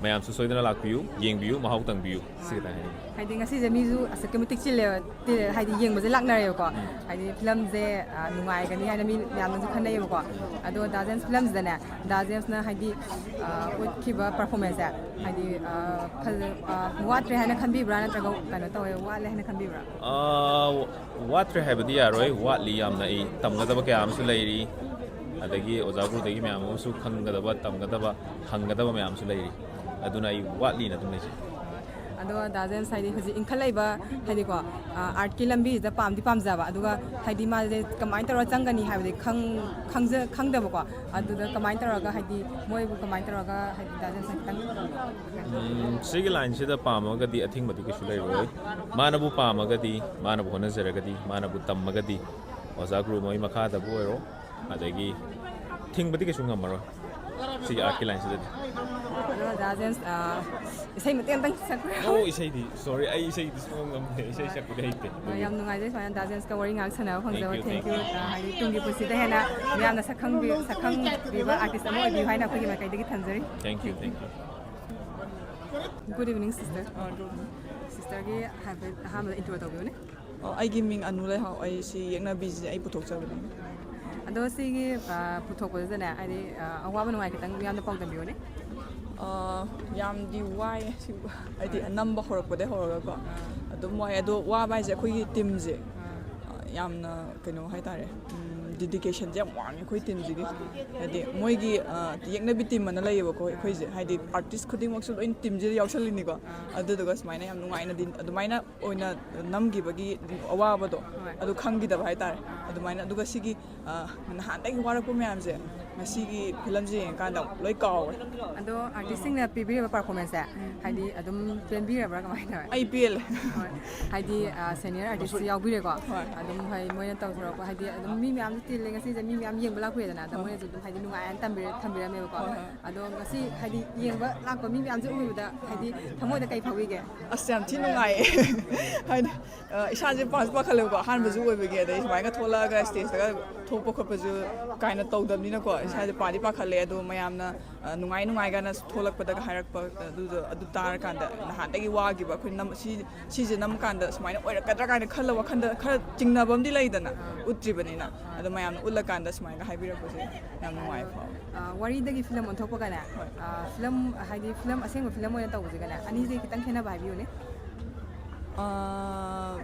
ꯃꯌꯥꯝꯁꯨ ꯁꯣꯏꯗꯅ ꯂꯥꯛꯄꯤꯌꯨ, ꯌꯦꯡꯕꯤꯌꯨ, ꯃꯍꯥꯎ ꯇꯪꯕꯤꯌꯨ, ꯁꯤ ꯈꯛꯇ ꯍꯥꯏꯅꯤꯡꯉꯤ꯫ ꯍꯥꯏꯗꯤ ꯉꯁꯤꯁꯦ ꯃꯤꯁꯨ ꯑꯁꯨꯛꯀꯤ ꯃꯇꯤꯛ ꯆꯤꯜꯂꯦꯕ, ꯇꯤ-, ꯍꯥꯏꯗꯤ ꯌꯦꯡꯕꯁꯦ ꯂꯥꯛꯅꯔꯦꯕꯀꯣ꯫ ꯍꯥꯏꯗꯤ ꯐꯤꯂꯝꯁꯦ, ꯑ, ꯅꯨꯡꯉꯥꯏꯒꯅꯤ ꯍꯥꯏꯅ ꯃꯤ ꯃꯌꯥꯝꯅꯁꯨ ꯈꯟꯅꯩꯌꯦꯕꯀꯣ꯫ ꯑꯗꯣ ꯗꯥ ꯖꯦꯝꯁ ꯐꯤꯂꯝꯁꯤꯗꯅꯦ, ꯗꯥ ꯖꯦꯝꯁꯅ, ꯍꯥꯏꯗꯤ, ꯑ, ꯎꯠꯈꯤꯕ ꯄꯔꯐꯣꯔꯃꯦꯟꯁꯁꯦ, ꯍꯥꯏꯗꯤ, ꯑ, ꯐꯖ-, ꯑ, ꯋꯥꯠꯇ꯭ꯔꯦ ꯍꯥꯏꯅ ꯈꯟꯕꯤꯕ꯭ꯔꯥ, ꯅꯠꯇ꯭ꯔꯒ ꯀꯩꯅꯣ ꯇꯧꯋꯦ, ꯋꯥꯠꯂꯦ ꯍꯥꯏꯅ ꯈꯟꯕꯤꯕ꯭ꯔꯥ? ꯑꯥ, ꯋꯥꯠꯇ꯭ꯔꯦ ꯍꯥꯏꯕꯗꯤ ꯌꯥꯔꯣꯏ, ꯋꯥꯠꯂꯤ ꯌꯥꯝꯅ꯫ ꯑꯩ ꯇꯝꯒꯗꯕ ꯀꯌꯥ ꯑꯃꯁꯨ ꯂꯩꯔꯤ, ꯑꯗꯒꯤ ꯑꯣꯖꯥ ꯒꯨꯔꯨꯗꯒꯤ ꯃꯌꯥꯝ ꯑꯃꯁꯨ ꯈꯪꯒꯗꯕ, ꯇꯝꯒꯗꯕ, ꯍꯪꯒꯗꯕ ꯃꯌꯥꯝ ꯑꯃꯁꯨ ꯂꯩꯔꯤ꯫ ꯑꯗꯨꯅ ꯑꯩ ꯋꯥꯠꯂꯤꯅ ꯑꯗꯨꯝ ꯂꯩꯖꯩ꯫ ꯑꯗꯣ ꯗꯥ ꯖꯦꯝꯁ, ꯍꯥꯏꯗꯤ ꯍꯧꯖꯤꯛ ꯏꯟꯈꯠꯂꯛꯏꯕ, ꯍꯥꯏꯗꯤꯀꯣ, ꯑ, ꯑꯥꯔꯠꯀꯤ ꯂꯝꯕꯤꯁꯤꯗ ꯄꯥꯝꯗꯤ ꯄꯥꯝꯖꯕ, ꯑꯗꯨꯒ ꯍꯥꯏꯗꯤ ꯃꯥꯁꯦ ꯀꯃꯥꯏꯅ ꯇꯧꯔꯒ ꯆꯪꯒꯅꯤ ꯍꯥꯏꯕꯗꯤ ꯈꯪ-, ꯈꯪꯖ-, ꯈꯪꯗꯕꯀꯣ꯫ ꯑꯗꯨꯗ ꯀꯃꯥꯏꯅ ꯇꯧꯔꯒ, ꯍꯥꯏꯗꯤ ꯃꯣꯏꯕꯨ ꯀꯃꯥꯏꯅ ꯇꯧꯔꯒ, ꯍꯥꯏꯗꯤ ꯗꯥ ꯖꯦꯝꯁꯅ ꯈꯤꯇꯪ ꯎꯝ, ꯁꯤꯒꯤ ꯂꯥꯏꯟꯁꯤꯗ ꯄꯥꯝꯃꯒꯗꯤ ꯑꯊꯤꯡꯕꯗꯤ ꯀꯩꯁꯨ ꯂꯩꯔꯣꯏ꯫ ꯃꯥꯅꯕꯨ ꯄꯥꯝꯃꯒꯗꯤ, ꯃꯥꯅꯕꯨ ꯍꯣꯠꯅꯖꯔꯒꯗꯤ, ꯃꯥꯅꯕꯨ ꯇꯝꯃꯒꯗꯤ, ꯑꯣꯖꯥ ꯒꯨꯔꯨ ꯃꯣꯏ ꯃꯈꯥꯗꯕꯨ ꯑꯣꯏꯔꯣ, ꯑꯗꯒꯤ ꯊꯤꯡꯕꯗꯤ ꯀꯩꯁꯨ ꯉꯝꯃꯔꯣꯏ꯫ ꯁꯤꯒꯤ ꯑꯥꯔꯠꯀꯤ ꯂꯥꯏꯟꯁꯤꯗꯗꯤ꯫ ꯑꯗꯣ ꯗꯥ ꯖꯦꯝꯁ, ꯑ, ꯏꯁꯩ ꯃꯇꯦꯛ ꯑꯃꯇꯪ ꯁꯛꯄꯤꯔꯣ꯫ ꯑꯣ, ꯏꯁꯩꯗꯤ, ꯁꯣꯔꯤ, ꯑꯩ ꯏꯁꯩꯗꯤ ꯁꯨꯡꯉꯝ ꯉꯝꯗꯦ, ꯏꯁꯩ ꯁꯛꯄꯗꯤ ꯍꯩꯇꯦ꯫ ꯑ, ꯌꯥꯝ ꯅꯨꯡꯉꯥꯏꯖꯩ ꯁꯨꯃꯥꯏꯅ ꯗꯥ ꯖꯦꯝꯁꯀ ꯋꯥꯔꯤ ꯉꯥꯏꯍꯥꯛ ꯁꯥꯟꯅꯕ ꯐꯪꯖꯕ꯫ Thank you, Thank thank you꯫ ꯑ, ꯍꯥꯏꯗꯤ ꯇꯨꯡꯒꯤ ꯄꯨꯟꯁꯤꯗ ꯍꯦꯟꯅ ꯃꯤꯌꯥꯝꯅ ꯁꯛꯈꯪꯕꯤ ꯁꯛꯈꯪꯕꯤꯕ ꯑꯥꯔꯇꯤꯁ ꯑꯃ ꯑꯣꯏꯕꯤꯌꯨ ꯍꯥꯏꯅ ꯑꯩꯈꯣꯏꯒꯤ ꯃꯥꯏꯀꯩꯗꯒꯤ ꯊꯝꯖꯔꯤ꯫ Thank you, thank you. Good evening, sister. Sisterꯒꯤ ꯍꯥꯏꯐꯦꯠ ꯑꯍꯥꯟꯕꯗ intro ꯇꯧꯕꯤꯌꯨꯅꯦ꯫ ꯑꯣ, ꯑꯩꯒꯤ ꯃꯤꯡ ꯑꯅꯨ ꯂꯩꯍꯥꯎ, ꯑꯩ ꯁꯤ ꯌꯦꯛꯅꯕꯤꯁꯦ ꯑꯩ ꯄꯨꯊꯣꯛꯆꯕꯅꯦ꯫ ꯑꯗꯣ ꯁꯤꯒꯤ, ꯑ, ꯄꯨꯊꯣꯛꯄꯁꯤꯗꯅꯦ, ꯍꯥꯏꯗꯤ, ꯑ, ꯑꯋꯥꯕ ꯅꯨꯡꯉꯥꯏ ꯈꯤꯇꯪ ꯃꯤꯌꯥꯝꯗ ꯄꯥꯎꯗꯝꯕꯤꯌꯨꯅꯦ꯫ ꯑ, ꯌꯥꯝꯗꯤ ꯋꯥꯏ ꯁꯤ, ꯍꯥꯏꯗꯤ ꯅꯝꯕ ꯍꯧꯔꯛꯄꯗꯩ ꯍꯧꯔꯒꯀꯣ ꯑꯗꯨꯝ ꯋꯥꯏ꯫ ꯑꯗꯣ ꯋꯥꯕ ꯍꯥꯏꯁꯦ ꯑꯩꯈꯣꯏꯒꯤ ꯇꯤꯝꯁꯦ, ꯑ, ꯌꯥꯝꯅ ꯀꯩꯅꯣ ꯍꯥꯏꯇꯥꯔꯦ, ꯗꯤꯗꯤꯀꯦꯁꯟꯁꯦ ꯌꯥꯝ ꯋꯥꯡꯉꯦ ꯑꯩꯈꯣꯏ ꯇꯤꯝꯁꯤꯒꯤ꯫ ꯍꯥꯏꯗꯤ ꯃꯣꯏꯒꯤ, ꯑ, ꯌꯦꯛꯅꯕꯤ ꯇꯤꯝ ꯑꯅ ꯂꯩꯌꯦꯕꯀꯣ ꯑꯩꯈꯣꯏꯁꯦ, ꯍꯥꯏꯗꯤ ꯑꯥꯔꯇꯤꯁ ꯈꯨꯗꯤꯡꯃꯛꯁꯨ ꯂꯣꯏ ꯇꯤꯝꯁꯤꯗ ꯌꯥꯎꯁꯜꯂꯤꯅꯤꯀꯣ꯫ ꯑꯗꯨꯗꯨꯒ ꯁꯨꯃꯥꯏꯅ ꯌꯥꯝ ꯅꯨꯡꯉꯥꯏꯅ ꯑꯗꯨꯃꯥꯏꯅ ꯑꯣꯏꯅ ꯅꯝꯈꯤꯕꯒꯤ ꯑꯋꯥꯕꯗꯣ ꯍꯣꯏ꯫ ꯑꯗꯨ ꯈꯪꯈꯤꯗꯕ ꯍꯥꯏꯇꯥꯔꯦ꯫ ꯑꯗꯨꯃꯥꯏꯅ, ꯑꯗꯨꯒ ꯁꯤꯒꯤ, ꯑ, ꯅꯍꯥꯟꯗꯒꯤ ꯋꯥꯔꯛꯄ ꯃꯌꯥꯝꯁꯦ ꯉꯁꯤꯒꯤ ꯐꯤꯂꯝꯁꯦ ꯌꯦꯡꯉꯀꯥꯟꯗ ꯂꯣꯏ ꯀꯥꯎꯔꯦ꯫ ꯑꯗꯣ ꯑꯥꯔꯇꯤꯁꯁꯤꯡꯅ ꯄꯤꯕꯤꯔꯤꯕ ꯄꯔꯐꯣꯔꯃꯦꯟꯁꯁꯦ ꯍꯥꯏꯗꯤ ꯑꯗꯨꯝ ꯄꯦꯟꯕꯤꯔꯕ꯭ꯔꯥ, ꯀꯃꯥꯏꯅ ꯇꯧꯋꯦ? ꯑꯩ ꯄꯦꯜꯂꯦ꯫ ꯍꯣꯏ꯫ ꯍꯥꯏꯗꯤ, ꯑ, ꯁꯦꯅꯤꯌꯔ ꯑꯥꯔꯇꯤꯁꯁꯨ ꯌꯥꯎꯕꯤꯔꯦꯀꯣ꯫ ꯍꯣꯏ꯫ ꯑꯗꯨꯝ ꯍꯣꯏ, ꯃꯣꯏꯅ ꯇꯧꯊꯣꯔꯛꯄ ꯍꯥꯏꯗꯤ ꯑꯗꯨꯝ ꯃꯤ ꯃꯌꯥꯝꯁꯨ ꯇꯤꯜꯂꯦ ꯉꯁꯤꯁꯦ, ꯃꯤ ꯃꯌꯥꯝ ꯌꯦꯡꯕ ꯂꯥꯛꯄꯤꯔꯦꯗꯅ꯫ ꯑꯗꯣ ꯃꯣꯏꯅꯁꯨ ꯑꯗꯨꯝ ꯍꯥꯏꯗꯤ ꯅꯨꯡꯉꯥꯏꯅ ꯇꯝꯕꯤꯔ- ꯊꯝꯕꯤꯔꯝꯃꯦꯕꯀꯣ꯫ ꯍꯣꯏ, ꯍꯣꯏ꯫ ꯑꯗꯣ ꯉꯁꯤ ꯍꯥꯏꯗꯤ ꯌꯦꯡꯕ ꯂꯥꯛꯄ ꯃꯤ ꯃꯌꯥꯝꯁꯦ ꯎꯕꯗ ꯍꯥꯏꯗꯤ ꯊꯃꯣꯏꯗ ꯀꯩ ꯐꯥꯎꯕꯤꯒꯦ? ꯑꯁ, ꯌꯥꯝ ꯊꯤ ꯅꯨꯡꯉꯥꯏꯌꯦ꯫ ꯍꯥꯏꯗꯤ, ꯑ, ꯏꯁꯥꯁꯦ ꯄꯥꯁꯨ ꯄꯥꯈꯠꯂꯦꯕꯀꯣ, ꯑꯍꯥꯟꯕꯁꯨ ꯑꯣꯏꯕꯒꯤ, ꯑꯗꯩ ꯁꯨꯃꯥꯏꯅ ꯊꯣꯛꯂꯛꯑꯒ ꯁ꯭ꯇꯦꯖꯇꯒ ꯊꯣꯛꯄ ꯈꯣꯠꯄꯁꯨ ꯀꯥꯏꯅ ꯇꯧꯗꯕꯅꯤꯅꯀꯣ, ꯏꯁꯥꯁꯦ ꯄꯥꯗꯤ ꯄꯥꯈꯠꯂꯦ꯫ ꯑꯗꯣ ꯃꯌꯥꯝꯅ, ꯑ, ꯅꯨꯡꯉꯥꯏ ꯅꯨꯡꯉꯥꯏ ꯀꯥꯏꯅ ꯊꯣꯛꯂꯛꯄꯗꯒ ꯍꯥꯏꯔꯛꯄ, ꯑꯗꯨꯗꯣ, ꯑꯗꯨ ꯇꯥꯔꯀꯥꯟꯗ ꯅꯍꯥꯟꯗꯒꯤ ꯋꯥꯈꯤꯕ ꯑꯩꯈꯣꯏ ꯅꯝ-, ꯁꯤ, ꯁꯤꯁꯦ ꯅꯝꯃꯀꯥꯟꯗ ꯁꯨꯃꯥꯏꯅ ꯑꯣꯏꯔꯛꯀꯗ꯭ꯔꯥ ꯀꯥꯏꯅ ꯈꯜꯂ ꯋꯥꯈꯜꯗ ꯈꯔ ꯆꯤꯡꯅꯕ ꯑꯃꯗꯤ ꯂꯩꯗꯅ, ꯎꯠꯇ꯭ꯔꯤꯕꯅꯤꯅ꯫ ꯑꯗꯣ ꯃꯌꯥꯝꯅ ꯎꯠꯂꯀꯥꯟꯗ ꯁꯨꯃꯥꯏꯅ ꯍꯥꯏꯕꯤꯔꯛꯄꯁꯦ ꯌꯥꯝ ꯅꯨꯡꯉꯥꯏ ꯐꯥꯎꯋꯦ꯫ ꯑ, ꯋꯥꯔꯤꯗꯒꯤ ꯐꯤꯂꯝ ꯑꯣꯟꯊꯣꯛꯄꯒꯅꯦ, ꯑ, ꯐꯤꯂꯝ ꯍꯥꯏꯗꯤ ꯐꯤꯂꯝ ꯑꯁꯦꯡꯕ ꯐꯤꯂꯝ ꯑꯣꯏꯅ ꯇꯧꯕꯁꯤꯒꯅꯦ, ꯑꯅꯤꯁꯦ ꯈꯤꯇꯪ ꯈꯦꯠꯅꯕ ꯍꯥꯏꯕꯤꯌꯨꯅꯦ꯫ ꯑ,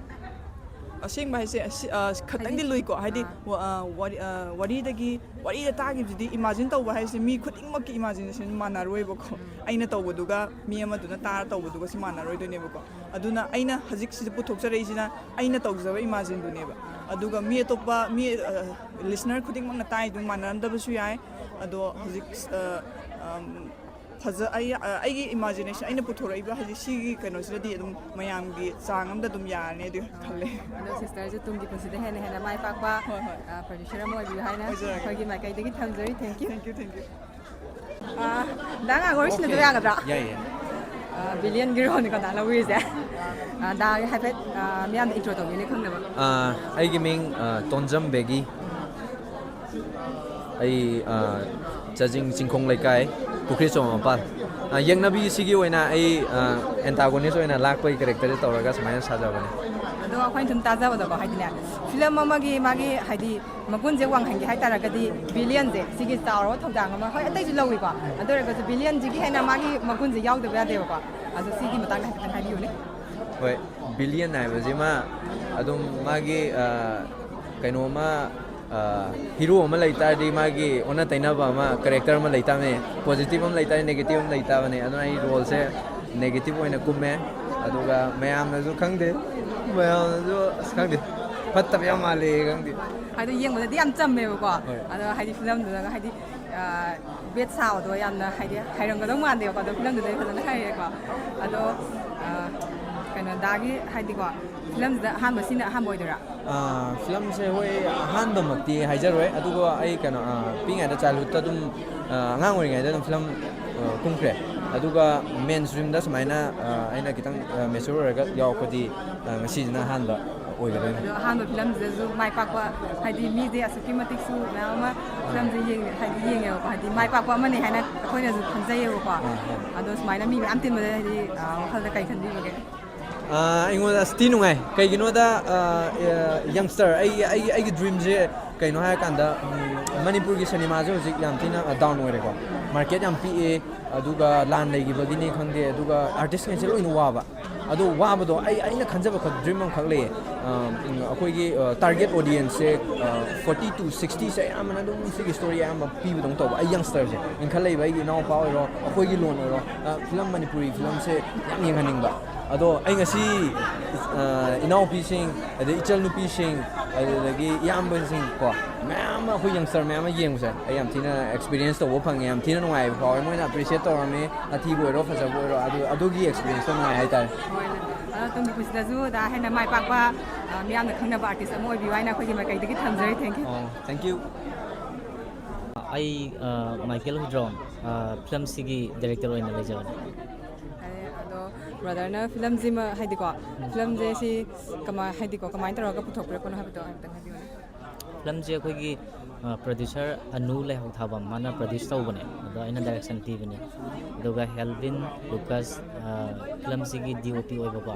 ꯑꯁꯦꯡꯕ ꯍꯥꯏꯁꯦ ꯑꯁꯤ, ꯑ, ꯈꯇꯪꯗꯤ ꯍꯥꯏꯗꯤ, ꯂꯨꯏꯀꯣ, ꯍꯥꯏꯗꯤ ꯑꯥ꯫ ꯋꯥ-, ꯑ, ꯋꯥꯔꯤ-, ꯑ, ꯋꯥꯔꯤꯗꯒꯤ, ꯋꯥꯔꯤꯗ ꯇꯥꯈꯤꯕꯁꯤꯗꯤ ꯏꯃꯥꯖꯤꯟ ꯇꯧꯕ ꯍꯥꯏꯁꯦ ꯃꯤ ꯈꯨꯗꯤꯡꯃꯛꯀꯤ ꯏꯃꯥꯖꯤꯅꯦꯁꯟ ꯃꯥꯟꯅꯔꯣꯏꯕꯀꯣ꯫ ꯑꯩꯅ ꯇꯧꯕꯗꯨꯒ ꯃꯤ ꯑꯃꯗꯨꯅ ꯇꯥꯔ ꯇꯧꯕꯗꯨꯒ ꯁꯤ ꯃꯥꯟꯅꯔꯣꯏꯗꯣꯏꯅꯦꯕꯀꯣ꯫ ꯑꯗꯨꯅ ꯑꯩꯅ ꯍꯧꯖꯤꯛ ꯁꯤꯗ ꯄꯨꯊꯣꯛꯆꯔꯛꯏꯁꯤꯅ ꯑꯩꯅ ꯇꯧꯖꯕ ꯏꯃꯥꯖꯤꯟꯗꯨꯅꯦꯕ꯫ ꯑꯗꯨꯒ ꯃꯤ ꯑꯇꯣꯞꯄ, ꯃꯤ, ꯑ, ꯂꯤꯁꯅꯔ ꯈꯨꯗꯤꯡꯃꯛꯅ ꯇꯥꯏꯗꯨ ꯃꯥꯟꯅꯔꯝꯗꯕꯁꯨ ꯌꯥꯏ꯫ ꯑꯗꯣ ꯍꯧꯖꯤꯛ, ꯑ, ꯑꯝ, ꯐꯖ-, ꯑꯩ, ꯑ, ꯑꯩꯒꯤ ꯏꯃꯥꯖꯤꯅꯦꯁꯟ, ꯑꯩꯅ ꯄꯨꯊꯣꯔꯛꯏꯕ ꯍꯧꯖꯤꯛ ꯁꯤꯒꯤ ꯀꯩꯅꯣꯁꯤꯗꯗꯤ ꯑꯗꯨꯝ ꯃꯌꯥꯝꯒꯤ ꯆꯥꯡ ꯑꯃꯗ ꯑꯗꯨꯝ ꯌꯥꯔꯅꯤ ꯑꯗꯨ ꯈꯜꯂꯦ꯫ ꯑꯗꯣ ꯁꯤꯁꯇꯔꯁꯨ ꯇꯨꯡꯒꯤ ꯄꯨꯟꯁꯤꯗ ꯍꯦꯟꯅ ꯍꯦꯟꯅ ꯃꯥꯏ ꯄꯥꯛꯄ, ꯍꯣꯏ, ꯍꯣꯏ꯫ ꯑ, ꯄ꯭ꯔꯗ꯭ꯌꯨꯁꯔ ꯑꯃ ꯑꯣꯏꯕꯤꯌꯨ ꯍꯥꯏꯅ ꯑꯣꯏꯖꯔꯒꯦ꯫ ꯑꯩꯈꯣꯏꯒꯤ ꯃꯥꯏꯀꯩꯗꯒꯤ ꯊꯝꯖꯔꯤ꯫ Thank you꯫ Thank you, thank you. ꯑꯥ, ꯗꯥ ꯉꯥꯏꯍꯥꯛ ꯋꯥꯔꯤ ꯁꯥꯟꯅꯖꯕ ꯌꯥꯒꯗ꯭ꯔꯥ? ꯌꯥꯏꯌꯦ꯫ ꯑꯥ, ꯕꯤꯂꯤꯌꯟꯒꯤ ꯔꯣꯜꯅꯤꯀꯣ ꯗꯥ ꯂꯧꯕꯤꯔꯤꯁꯦ꯫ ꯑꯥ, ꯗꯥ ꯍꯥꯏꯐꯦꯠ, ꯑꯥ, ꯃꯤꯌꯥꯝꯗ ꯏꯟꯇ꯭ꯔꯣ ꯇꯧꯕꯤꯅꯦ ꯈꯪꯅꯕ꯫ ꯑꯥ, ꯑꯩꯒꯤ ꯃꯤꯡ, ꯑꯥ, ꯇꯣꯟꯖꯝ ꯕꯦꯒꯤ꯫ ꯑꯩ, ꯑꯥ, ꯆꯥꯖꯤꯡ ꯆꯤꯡꯈꯣꯡ ꯂꯩꯀꯥꯏ, ꯄꯨꯈ꯭ꯔꯤꯆꯣꯝ ꯃꯄꯥꯜ꯫ ꯑꯥ, ꯌꯦꯡꯅꯕꯤꯁꯤꯒꯤ ꯑꯣꯏꯅ ꯑꯩ, ꯑꯥ, ꯑꯦꯟꯇꯥꯒꯣꯅꯤꯁ ꯑꯣꯏꯅ ꯂꯥꯛꯄꯒꯤ ꯀꯦꯔꯦꯛꯇꯔꯁꯦ ꯇꯧꯔꯒ ꯁꯨꯃꯥꯏꯅ ꯁꯥꯖꯕꯅꯦ꯫ ꯑꯗꯣ ꯑꯩꯈꯣꯏꯅ ꯁꯨꯝ ꯇꯥꯖꯕꯗꯀꯣ, ꯍꯥꯏꯗꯤꯅꯦ, ꯐꯤꯂꯝ ꯑꯃꯒꯤ ꯃꯥꯒꯤ, ꯍꯥꯏꯗꯤ, ꯃꯒꯨꯟꯁꯦ ꯋꯥꯡꯍꯟꯒꯦ ꯍꯥꯏ ꯇꯥꯔꯒꯗꯤ ꯕꯤꯂꯤꯌꯟꯁꯦ ꯁꯤꯒꯤ ꯆꯥꯎꯔꯕ ꯊꯧꯗꯥꯡ ꯑꯃ, ꯍꯣꯏ, ꯑꯇꯩꯁꯨ ꯂꯧꯏꯀꯣ, ꯑꯗꯨ ꯑꯣꯏꯔꯒꯁꯨ ꯕꯤꯂꯤꯌꯟꯁꯤꯒꯤ ꯍꯦꯟꯅ ꯃꯥꯒꯤ ꯃꯒꯨꯟꯁꯦ ꯌꯥꯎꯗꯕ ꯌꯥꯗꯦꯕꯀꯣ꯫ ꯑꯗꯣ ꯁꯤꯒꯤ ꯃꯇꯥꯡꯗ ꯍꯥꯏꯐꯦꯠꯇꯪ ꯍꯥꯏꯕꯤꯌꯨꯅꯦ꯫ ꯍꯣꯏ, ꯕꯤꯂꯤꯌꯟ ꯍꯥꯏꯕꯁꯤꯃ ꯑꯗꯨꯝ ꯃꯥꯒꯤ, ꯑ, ꯀꯩꯅꯣꯃ, ꯑ, ꯍꯤꯔꯣ ꯑꯃ ꯂꯩ ꯇꯥꯔꯗꯤ ꯃꯥꯒꯤ ꯑꯣꯟꯅ ꯇꯩꯅꯕ ꯑꯃ, ꯀꯦꯔꯦꯛꯇꯔ ꯑꯃ ꯂꯩ ꯇꯥꯕꯅꯤ, ꯄꯣꯖꯤꯇꯤꯚ ꯑꯃ ꯂꯩ ꯇꯥꯔꯗꯤ ꯅꯦꯒꯦꯇꯤꯚ ꯑꯃ ꯂꯩ ꯇꯥꯕꯅꯤ꯫ ꯑꯗꯨꯅ ꯑꯩ ꯔꯣꯜꯁꯦ ꯅꯦꯒꯦꯇꯤꯚ ꯑꯣꯏꯅ ꯀꯨꯝꯃꯦ꯫ ꯑꯗꯨꯒ ꯃꯌꯥꯝꯅꯁꯨ ꯈꯪꯗꯦ, ꯃꯌꯥꯝꯅꯁꯨ ꯑꯁ ꯈꯪꯗꯦ, ꯐꯠꯇꯕ ꯌꯥꯝ ꯃꯥꯜꯂꯦ ꯈꯪꯗꯦ꯫ ꯑꯗꯣ ꯌꯦꯡꯕꯗꯗꯤ ꯌꯥꯝ ꯆꯝꯃꯦꯕꯀꯣ꯫ ꯍꯣꯏ꯫ ꯑꯗꯣ ꯍꯥꯏꯗꯤ ꯐꯤꯂꯝꯗꯨꯗꯒ ꯍꯥꯏꯗꯤ, ꯑ, ꯕꯦꯠ ꯁꯥꯕꯗꯣ ꯌꯥꯝꯅ ꯍꯥꯏꯗꯤ ꯍꯩꯔꯝꯒꯗꯧ ꯃꯥꯟꯗꯦꯕꯀꯣ, ꯑꯗꯣ ꯐꯤꯂꯝꯗꯨꯗꯗꯤ ꯐꯖꯅ ꯍꯩꯔꯦꯀꯣ꯫ ꯑꯗꯣ, ꯑ, ꯀꯩꯅꯣ, ꯗꯥꯒꯤ ꯍꯥꯏꯗꯤꯀꯣ, ꯐꯤꯂꯝꯁꯤꯗ ꯑꯍꯥꯟꯕ, ꯁꯤꯅ ꯑꯍꯥꯟꯕ ꯑꯣꯏꯗꯣꯏꯔꯥ? ꯑ, ꯐꯤꯂꯝꯁꯦ ꯍꯣꯏ ꯑꯍꯥꯟꯕꯃꯛꯇꯤ ꯍꯥꯏꯖꯔꯣꯏ, ꯑꯗꯨꯒ ꯑꯩ ꯀꯩꯅꯣ, ꯑ, ꯄꯤꯛꯏꯉꯩꯗ ꯆꯥꯏꯜꯍꯨꯗꯇ ꯑꯗꯨꯝ, ꯑ, ꯑꯉꯥꯡ ꯑꯣꯏꯔꯤꯉꯩꯗ ꯑꯗꯨꯝ ꯐꯤꯂꯝ, ꯑ, ꯀꯨꯝꯈ꯭ꯔꯦ꯫ ꯑꯗꯨꯒ ꯃꯦꯟ ꯁ꯭ꯇ꯭ꯔꯤꯝꯗ ꯁꯨꯃꯥꯏꯅ, ꯑ, ꯑꯩꯅ ꯈꯤꯇꯪ, ꯑ, ꯃꯦꯆ꯭ꯌꯣꯔ ꯑꯣꯏꯔꯒ ꯌꯥꯎꯔꯛꯄꯗꯤ, ꯑ, ꯉꯁꯤꯁꯤꯅ ꯑꯍꯥꯟꯕ ꯑꯣꯏꯒꯗꯣꯏꯅꯤ꯫ ꯑꯗꯣ ꯑꯍꯥꯟꯕ ꯐꯤꯂꯝꯁꯤꯗꯁꯨ ꯃꯥꯏ ꯄꯥꯛꯄ, ꯍꯥꯏꯗꯤ ꯃꯤꯁꯦ ꯑꯁꯨꯛꯀꯤ ꯃꯇꯤꯛꯁꯨ ꯃꯌꯥꯝ ꯑꯃ ꯐꯤꯂꯝꯁꯦ ꯌꯦꯡꯉꯦ, ꯍꯥꯏꯗꯤ ꯌꯦꯡꯉꯦꯕꯀꯣ, ꯍꯥꯏꯗꯤ ꯃꯥꯏ ꯄꯥꯛꯄ ꯑꯃꯅꯤ ꯍꯥꯏꯅ ꯑꯩꯈꯣꯏꯅꯁꯨ ꯈꯟꯖꯩꯌꯦꯕꯀꯣ꯫ ꯑꯥ, ꯑꯥ꯫ ꯑꯗꯣ ꯁꯨꯃꯥꯏꯅ ꯃꯤ ꯃꯌꯥꯝ ꯇꯤꯟꯕꯗ ꯍꯥꯏꯗꯤ, ꯑ, ꯋꯥꯈꯜꯗ ꯀꯩ ꯈꯟꯕꯤꯕꯒꯦ? ꯑꯥ, ꯑꯩꯉꯣꯟꯗ ꯑꯁ ꯊꯤ ꯅꯨꯡꯉꯥꯏ꯫ ꯀꯩꯒꯤꯅꯣꯗ, ꯑꯥ, ꯑ, ꯌꯪꯁꯇꯔ, ꯑꯩꯒꯤ, ꯑꯩꯒꯤ, ꯑꯩꯒꯤ ꯗ꯭ꯔꯤꯝꯁꯦ ꯀꯩꯅꯣ ꯍꯥꯏꯔꯀꯥꯟꯗ, ꯎꯝ, ꯃꯅꯤꯄꯨꯔꯒꯤ ꯁꯤꯅꯦꯃꯥꯁꯦ ꯍꯧꯖꯤꯛ ꯌꯥꯝ ꯊꯤꯅ, ꯑ, ꯗꯥꯎꯟ ꯑꯣꯏꯔꯦꯀꯣ꯫ ꯃꯥꯔꯀꯦꯠ ꯌꯥꯝ ꯄꯤꯛꯑꯦ, ꯑꯗꯨꯒ ꯂꯥꯟ ꯂꯩꯈꯤꯕꯒꯤꯅꯤ ꯈꯪꯗꯦ, ꯑꯗꯨꯒ ꯑꯥꯔꯇꯤꯁꯉꯩꯁꯦ ꯂꯣꯏꯅ ꯋꯥꯕ꯫ ꯑꯗꯣ ꯋꯥꯕꯗꯣ ꯑꯩ, ꯑꯩꯅ ꯈꯟꯖꯕ ꯈꯛ, ꯗ꯭ꯔꯤꯝ ꯑꯃꯈꯛ ꯂꯩꯌꯦ꯫ ꯑ, ꯎꯝ, ꯑꯩꯈꯣꯏꯒꯤ, ꯑ, ꯇꯥꯔꯒꯦꯠ ꯑꯣꯗꯤꯌꯦꯟꯁꯁꯦ, ꯑ, ꯐꯣꯔꯇꯤ ꯇꯨ ꯁꯤꯛꯁꯇꯤꯁꯦ ꯑꯌꯥꯝꯕꯅ ꯑꯗꯨꯝ ꯁꯤꯒꯤ ꯁ꯭ꯇꯣꯔꯤ ꯑꯌꯥꯝꯕ ꯄꯤꯕꯗꯧꯅ ꯇꯧꯕ꯫ ꯑꯩ ꯌꯪꯁꯇꯔꯁꯦ, ꯏꯟꯈꯠꯂꯛꯏꯕ ꯑꯩꯒꯤ ꯏꯅꯥꯎꯄꯥ ꯑꯣꯏꯔꯣ, ꯑꯩꯈꯣꯏꯒꯤ ꯂꯣꯟ ꯑꯣꯏꯔꯣ, ꯑ, ꯐꯤꯂꯝ, ꯃꯅꯤꯄꯨꯔꯤ ꯐꯤꯂꯝꯁꯦ ꯌꯥꯝ ꯌꯦꯡꯍꯟꯅꯤꯡꯕ꯫ ꯑꯗꯣ ꯑꯩ ꯉꯁꯤ, ꯑ, ꯏꯅꯥꯎꯄꯤꯁꯤꯡ, ꯑꯗꯩ ꯏꯆꯜꯅꯨꯄꯤꯁꯤꯡ, ꯑꯗꯨꯗꯒꯤ ꯏꯌꯥꯝꯕꯁꯤꯡ ꯀꯣ, ꯃꯌꯥꯝ ꯑꯃ, ꯑꯩꯈꯣꯏ ꯌꯪꯁꯇꯔ ꯃꯌꯥꯝ ꯑꯃ ꯌꯦꯡꯕꯁꯦ ꯑꯩ ꯌꯥꯝ ꯊꯤꯅ ꯑꯦꯛꯁꯄꯤꯔꯤꯌꯦꯟꯁ ꯇꯧꯕ ꯐꯪꯉꯦ, ꯌꯥꯝ ꯊꯤꯅ ꯅꯨꯡꯉꯥꯏꯕ ꯐꯥꯎꯋꯦ꯫ ꯃꯣꯏꯅ ꯑꯦꯄ꯭ꯔꯤꯁꯤꯌꯦꯠ ꯇꯧꯔꯝꯃꯤ, ꯑꯊꯤꯕ ꯑꯣꯏꯔꯣ ꯐꯖꯕ ꯑꯣꯏꯔꯣ, ꯑꯗꯨ, ꯑꯗꯨꯒꯤ ꯑꯦꯛꯁꯄꯤꯔꯤꯌꯦꯟꯁꯇꯣ ꯅꯨꯡꯉꯥꯏ ꯍꯥꯏꯇꯥꯔꯦ꯫ ꯍꯣꯏ꯫ ꯑꯗꯣ ꯇꯨꯡꯒꯤ ꯄꯨꯟꯁꯤꯗꯁꯨ ꯗꯥ ꯍꯦꯟꯅ ꯃꯥꯏ ꯄꯥꯛꯄ, ꯑ, ꯃꯤꯌꯥꯝꯅ ꯈꯪꯅꯕ ꯑꯥꯔꯇꯤꯁ ꯑꯃ ꯑꯣꯏꯕꯤꯌꯨ ꯍꯥꯏꯅ ꯑꯩꯈꯣꯏꯒꯤ ꯃꯥꯏꯀꯩꯗꯒꯤ ꯊꯝꯖꯔꯤ꯫ Thank you꯫ ꯑꯣ, thank you꯫ ꯑꯩ, ꯑ, ꯃꯥꯏꯀꯦꯜ ꯍꯨꯏꯗ꯭ꯔꯣꯝ꯫ ꯐꯤꯂꯝꯁꯤꯒꯤ ꯗꯥꯏꯔꯦꯛꯇꯔ ꯑꯣꯏꯅ ꯂꯩꯖꯕꯅꯤ꯫ ꯑꯗꯣ ꯕ꯭ꯔꯗꯔꯅ ꯐꯤꯂꯝꯁꯤꯃ ꯍꯥꯏꯗꯤꯀꯣ, ꯐꯤꯂꯝꯁꯦ ꯁꯤ ꯀꯃꯥꯏ ꯍꯥꯏꯗꯤꯀꯣ ꯀꯃꯥꯏꯅ ꯇꯧꯔꯒ ꯄꯨꯊꯣꯛꯄꯤꯔꯛꯄꯅꯣ ꯍꯥꯏꯕꯗꯣ ꯑꯝꯇꯪ ꯍꯥꯏꯕꯤꯌꯨꯅꯦ꯫ ꯐꯤꯂꯝꯁꯦ ꯑꯩꯈꯣꯏꯒꯤ ꯄ꯭ꯔꯣꯗ꯭ꯌꯨꯁꯔ ꯑꯅꯨ ꯂꯩꯍꯥꯎꯊꯥꯕꯝ, ꯃꯥꯅ ꯄ꯭ꯔꯣꯗ꯭ꯌꯨꯁ ꯇꯧꯕꯅꯦ꯫ ꯑꯗꯣ ꯑꯩꯅ ꯗꯥꯏꯔꯦꯛꯁꯟ ꯄꯤꯕꯅꯦ꯫ ꯑꯗꯨꯒ ꯍꯦꯜꯕꯤꯟ ꯂꯨꯀꯁ, ꯐꯤꯂꯝꯁꯤꯒꯤ ꯗꯤ ꯑꯣ ꯄꯤ ꯑꯣꯏꯕꯀꯣ,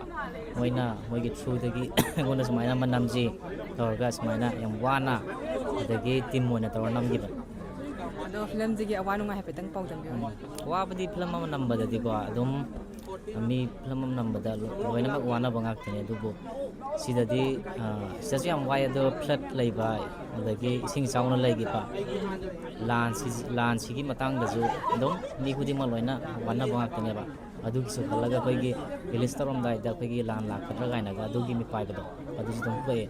ꯃꯣꯏꯅ ꯃꯣꯏꯒꯤ ꯊ꯭ꯔꯨꯗꯒꯤ ꯑꯩꯉꯣꯟꯗ ꯁꯨꯃꯥꯏꯅ ꯑꯃ ꯅꯝꯁꯤ ꯇꯧꯔꯒ ꯁꯨꯃꯥꯏꯅ ꯌꯥꯝ ꯋꯥꯅ ꯑꯗꯒꯤ ꯇꯤꯝ ꯑꯣꯏꯅ ꯇꯧꯔ ꯅꯝꯈꯤꯕꯅꯤ꯫ ꯑꯗꯣ ꯐꯤꯂꯝꯁꯤꯒꯤ ꯑꯋꯥ ꯅꯨꯡꯉꯥꯏ ꯍꯥꯏꯐꯦꯠꯇꯪ ꯄꯥꯎꯗꯝꯕꯤꯌꯨꯅꯦ꯫ ꯋꯥꯕꯗꯤ ꯐꯤꯂꯝ ꯑꯃ ꯅꯝꯕꯗꯗꯤꯀꯣ ꯑꯗꯨꯝ ꯃꯤ ꯐꯤꯂꯝ ꯑꯃ ꯅꯝꯕꯗ ꯂꯣꯏꯅꯃꯛ ꯋꯥꯅꯕ ꯉꯥꯛꯇꯅꯤ꯫ ꯑꯗꯨꯕꯨ ꯁꯤꯗꯗꯤ ꯁꯤꯗꯁꯨ ꯌꯥꯝ ꯋꯥꯏ, ꯑꯗꯣ ꯐ꯭ꯂꯠ ꯂꯩꯕ, ꯑꯗꯒꯤ ꯏꯁꯤꯡ ꯏꯆꯥꯎꯅ ꯂꯩꯈꯤꯕ, ꯂꯥꯟꯁꯤ ꯂꯥꯟꯁꯤꯒꯤ ꯃꯇꯥꯡꯗꯁꯨ ꯑꯗꯨꯝ ꯃꯤ ꯈꯨꯗꯤꯡꯃꯛ ꯂꯣꯏꯅ ꯋꯥꯅꯕ ꯉꯥꯛꯇꯅꯦꯕ꯫ ꯑꯗꯨꯒꯤꯁꯨ ꯈꯜꯂꯒ ꯑꯩꯈꯣꯏꯒꯤ ꯔꯤꯂꯤꯁ ꯇꯧꯔꯝꯗꯥꯏꯗ ꯑꯩꯈꯣꯏꯒꯤ ꯂꯥꯟ ꯂꯥꯛꯀꯗ꯭ꯔꯥ ꯀꯥꯏꯅꯒ ꯑꯗꯨꯒꯤ ꯃꯤꯄꯥꯏꯕꯗꯣ ꯑꯗꯨꯁꯨ ꯑꯗꯨꯝ ꯄꯣꯛꯑꯦ꯫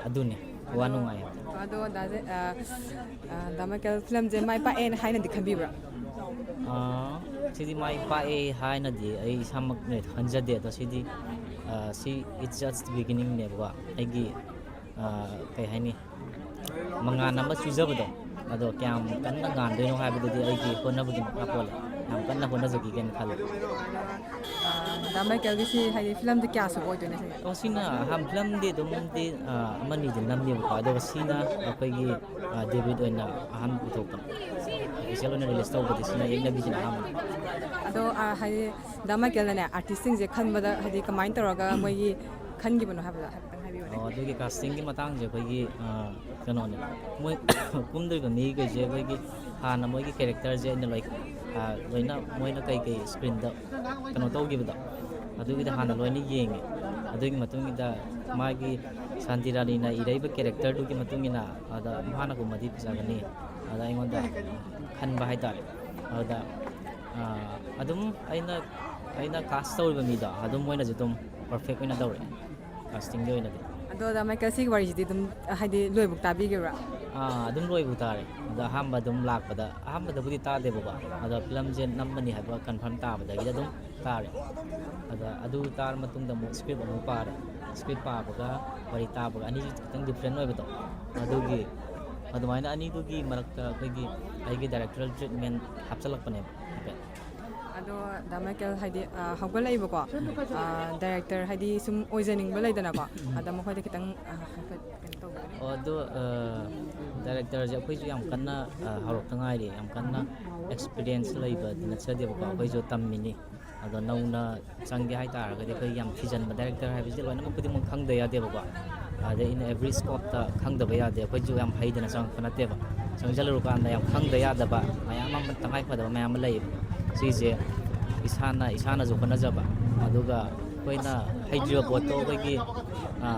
ꯑꯗꯨꯅꯤ ꯋꯥ ꯅꯨꯡꯉꯥꯏ ꯍꯥꯏꯕꯗꯣ꯫ ꯑꯗꯣ ꯗꯥ ꯖꯦ-, ꯑ, ꯑ, ꯗꯥ ꯃꯥꯏꯀꯦꯜ ꯐꯤꯂꯝꯁꯦ ꯃꯥꯏ ꯄꯥꯛꯑꯦꯅ ꯍꯥꯏꯅꯗꯤ ꯈꯟꯕꯤꯕ꯭ꯔꯥ? ꯑꯥ, ꯁꯤꯗꯤ ꯃꯥꯏ ꯄꯥꯛꯑꯦ ꯍꯥꯏꯅꯗꯤ ꯑꯩ ꯏꯁꯥꯃꯛꯅ ꯈꯟꯖꯗꯦ꯫ ꯑꯗꯣ ꯁꯤꯗꯤ, ꯑꯥ, ꯁꯤ it's just beginning ꯅꯦꯕꯀꯣ꯫ ꯑꯩꯒꯤ, ꯑꯥ, ꯀꯩ ꯍꯥꯏꯅꯤ, ꯃꯉꯥꯟ ꯑꯃ ꯆꯨꯖꯕꯗꯣ, ꯑꯗꯣ ꯀꯌꯥꯝ ꯀꯟꯅ ꯉꯥꯟꯗꯣꯏꯅꯣ ꯍꯥꯏꯕꯗꯨꯗꯤ ꯑꯩꯒꯤ ꯍꯣꯠꯅꯕꯒꯤ ꯃꯈꯥ ꯄꯣꯜꯂꯦ꯫ ꯌꯥꯝ ꯀꯟꯅ ꯍꯣꯠꯅꯖꯈꯤꯒꯦꯅ ꯈꯜꯂꯦ꯫ ꯑ, ꯗꯥ ꯃꯥꯏꯀꯦꯜꯒꯤꯁꯤ ꯍꯥꯏꯗꯤ ꯐꯤꯂꯝꯗꯤ ꯀꯌꯥ ꯁꯨꯕ ꯑꯣꯏꯗꯣꯏꯅꯣ ꯁꯤꯅ? ꯑꯣ, ꯁꯤꯅ ꯑꯍꯥꯟꯕ ꯐꯤꯂꯝꯗꯤ ꯑꯗꯨꯝꯗꯤ, ꯑꯥ, ꯑꯃꯅꯤꯗꯤ ꯅꯝꯃꯦꯕꯀꯣ, ꯑꯗꯨꯒ ꯁꯤꯅ ꯑꯩꯈꯣꯏꯒꯤ, ꯑꯥ, ꯗꯦꯕ꯭ꯌꯨꯠ ꯑꯣꯏꯅ ꯑꯍꯥꯟꯕ ꯄꯨꯊꯣꯛꯄꯅꯦ, ꯑꯣꯐꯤꯁꯤꯌꯦꯜ ꯑꯣꯏꯅ ꯔꯤꯂꯤꯁ ꯇꯧꯕꯗꯤ ꯁꯤꯅ ꯌꯦꯛꯅꯕꯤꯁꯤꯅ ꯑꯍꯥꯟꯕꯅꯦ꯫ ꯑꯗꯣ, ꯑ, ꯍꯥꯏꯗꯤ ꯗꯥ ꯃꯥꯏꯀꯦꯜꯅꯅꯦ ꯑꯥꯔꯇꯤꯁꯁꯤꯡꯁꯦ ꯈꯟꯕꯗ ꯍꯥꯏꯗꯤ ꯀꯃꯥꯏꯅ ꯇꯧꯔꯒ ꯃꯣꯏꯒꯤ ꯈꯟꯈꯤꯕꯅꯣ ꯍꯥꯏꯕꯗꯣ ꯍꯥꯏꯐꯦꯠꯇꯪ ꯍꯥꯏꯕꯤꯌꯨꯅꯦ꯫ ꯑꯣ, ꯑꯗꯨꯒꯤ ꯀꯥꯁꯇꯤꯡꯒꯤ ꯃꯇꯥꯡꯁꯦ ꯑꯩꯈꯣꯏꯒꯤ, ꯑ, ꯀꯩꯅꯣꯅꯦ, ꯃꯣꯏ ꯀꯨꯝꯗꯣꯏꯕ ꯃꯤꯈꯩꯁꯦ ꯑꯩꯈꯣꯏꯒꯤ ꯍꯥꯟꯅ ꯃꯣꯏꯒꯤ ꯀꯦꯔꯦꯛꯇꯔꯁꯦ ꯑꯩꯅ ꯂꯣꯏ, ꯑ, ꯂꯣꯏꯅ ꯃꯣꯏꯅ ꯀꯩꯀꯩ ꯁ꯭ꯀ꯭ꯔꯤꯟꯗ ꯀꯩꯅꯣ ꯇꯧꯈꯤꯕꯗꯣ, ꯑꯗꯨꯒꯤꯗ ꯍꯥꯟꯅ ꯂꯣꯏꯅ ꯌꯦꯡꯉꯦ꯫ ꯑꯗꯨꯒꯤ ꯃꯇꯨꯡꯗ ꯃꯥꯒꯤ ꯁꯥꯟꯇꯤ ꯔꯥꯅꯤꯅ ꯏꯔꯛꯏꯕ ꯀꯦꯔꯦꯛꯇꯔꯗꯨꯒꯤ ꯃꯇꯨꯡ ꯏꯟꯅ ꯑꯗ ꯃꯥꯅ ꯀꯨꯝꯃꯗꯤ ꯐꯖꯒꯅꯤ ꯑꯗ ꯑꯩꯉꯣꯟꯗ ꯈꯟꯕ ꯍꯥꯏꯇꯥꯔꯦ꯫ ꯑꯗꯨꯗ, ꯑ, ꯑꯗꯨꯝ ꯑꯩꯅ, ꯑꯩꯅ ꯀꯥꯁ ꯇꯧꯔꯤꯕ ꯃꯤꯗꯣ ꯑꯗꯨꯝ ꯃꯣꯏꯅꯁꯨ ꯑꯗꯨꯝ ꯄꯔꯐꯦꯛ ꯑꯣꯏꯅ ꯇꯧꯔꯛꯑꯦ ꯀꯥꯁꯇꯤꯡꯒꯤ ꯑꯣꯏꯅꯗꯤ꯫ ꯑꯗꯣ ꯗꯥ ꯃꯥꯏꯀꯦꯜ, ꯁꯤꯒꯤ ꯋꯥꯔꯤꯁꯤꯗꯤ ꯑꯗꯨꯝ ꯍꯥꯏꯗꯤ ꯂꯣꯏꯕꯨꯛ ꯇꯥꯕꯤꯈꯤꯕ꯭ꯔꯥ? ꯑꯥ, ꯑꯗꯨꯝ ꯂꯣꯏꯕꯨ ꯇꯥꯔꯦ꯫ ꯑꯗ ꯑꯍꯥꯟꯕ ꯑꯗꯨꯝ ꯂꯥꯛꯄꯗ, ꯑꯍꯥꯟꯕꯗꯕꯨꯗꯤ ꯇꯥꯗꯦꯕꯀꯣ, ꯑꯗ ꯐꯤꯂꯝꯁꯦ ꯅꯝꯃꯅꯤ ꯍꯥꯏꯕ ꯀꯟꯐꯥꯔꯝ ꯇꯥꯕꯗꯒꯤꯗꯤ ꯑꯗꯨꯝ ꯇꯥꯔꯦ꯫ ꯑꯗ ꯑꯗꯨ ꯇꯥꯔ ꯃꯇꯨꯡꯗ ꯑꯃꯨꯛ ꯁ꯭ꯀ꯭ꯔꯤꯞ ꯑꯃꯨꯛ ꯄꯥꯔꯦ꯫ ꯁ꯭ꯀ꯭ꯔꯤꯞ ꯄꯥꯕꯒ ꯋꯥꯔꯤ ꯇꯥꯕꯒ ꯑꯅꯤꯁꯤ ꯈꯤꯇꯪ ꯗꯤꯐ꯭ꯔꯦꯟ ꯑꯣꯏꯕꯗꯣ, ꯑꯗꯨꯒꯤ ꯑꯗꯨꯃꯥꯏꯅ ꯑꯅꯤꯗꯨꯒꯤ ꯃꯔꯛꯇ ꯑꯩꯈꯣꯏꯒꯤ ꯑꯩꯒꯤ directorial treatment ꯍꯥꯞꯆꯜꯂꯛꯄꯅꯦꯕ ꯍꯥꯏꯐꯦꯠ꯫ ꯑꯗꯣ ꯗꯥ ꯃꯥꯏꯀꯦꯜ, ꯍꯥꯏꯗꯤ, ꯑ, ꯍꯧꯒꯠꯂꯛꯏꯕꯀꯣ, ꯑ, ꯗꯥꯏꯔꯦꯛꯇꯔ, ꯍꯥꯏꯗꯤ, ꯁꯨꯝ ꯑꯣꯏꯖꯅꯤꯡꯕ ꯂꯩꯗꯅꯀꯣ, ꯑꯗ ꯃꯈꯣꯏꯗ ꯈꯤꯇꯪ, ꯑ, ꯍꯥꯏꯐꯦꯠ ꯀꯩꯅꯣ ꯇꯧꯕꯤꯌꯨꯅꯦ꯫ ꯑꯣ ꯑꯗꯣ, ꯗꯥꯏꯔꯦꯛꯇꯔꯁꯦ ꯑꯩꯈꯣꯏꯁꯨ ꯌꯥꯝ ꯀꯟꯅ, ꯑ, ꯍꯧꯔꯛꯇ ꯉꯥꯏꯔꯤ, ꯌꯥꯝ ꯀꯟꯅ experience ꯂꯩꯕꯗꯤ ꯅꯠꯆꯗꯦꯕꯀꯣ, ꯑꯩꯈꯣꯏꯁꯨ ꯇꯝꯃꯤꯅꯤ꯫ ꯑꯗꯣ ꯅꯧꯅ ꯆꯪꯒꯦ ꯍꯥꯏꯇꯥꯔꯒꯗꯤ ꯑꯩꯈꯣꯏ ꯌꯥꯝ ꯊꯤꯖꯤꯟꯕ ꯗꯥꯏꯔꯦꯛꯇꯔ ꯍꯥꯏꯕꯁꯤꯗꯤ ꯂꯣꯏꯅꯃꯛ ꯈꯨꯗꯤꯡꯃꯛ ꯈꯪꯗ ꯌꯥꯗꯦꯕꯀꯣ꯫ ꯑꯗꯩ in every scopeꯇ ꯈꯪꯗꯕ ꯌꯥꯗꯦ꯫ ꯑꯩꯈꯣꯏꯁꯨ ꯌꯥꯝ ꯍꯩꯗꯅ ꯆꯪꯉꯛꯄ ꯅꯠꯇꯦꯕ꯫ ꯆꯪꯁꯤꯜꯂꯨꯔꯀꯥꯟꯗ ꯌꯥꯝ ꯈꯪꯗ ꯌꯥꯗꯕ ꯃꯌꯥꯝ ꯑꯃ, ꯇꯉꯥꯏ ꯐꯗꯕ ꯃꯌꯥꯝ ꯑꯃ ꯂꯩꯌꯦꯕ꯫ ꯁꯤꯁꯦ ꯏꯁꯥꯅ, ꯏꯁꯥꯅꯁꯨ ꯍꯣꯠꯅꯖꯕ, ꯑꯗꯨꯒ ꯑꯩꯈꯣꯏꯅ ꯍꯩꯇ꯭ꯔꯤꯕ ꯄꯣꯠꯇꯣ ꯑꯩꯈꯣꯏꯒꯤ, ꯑ,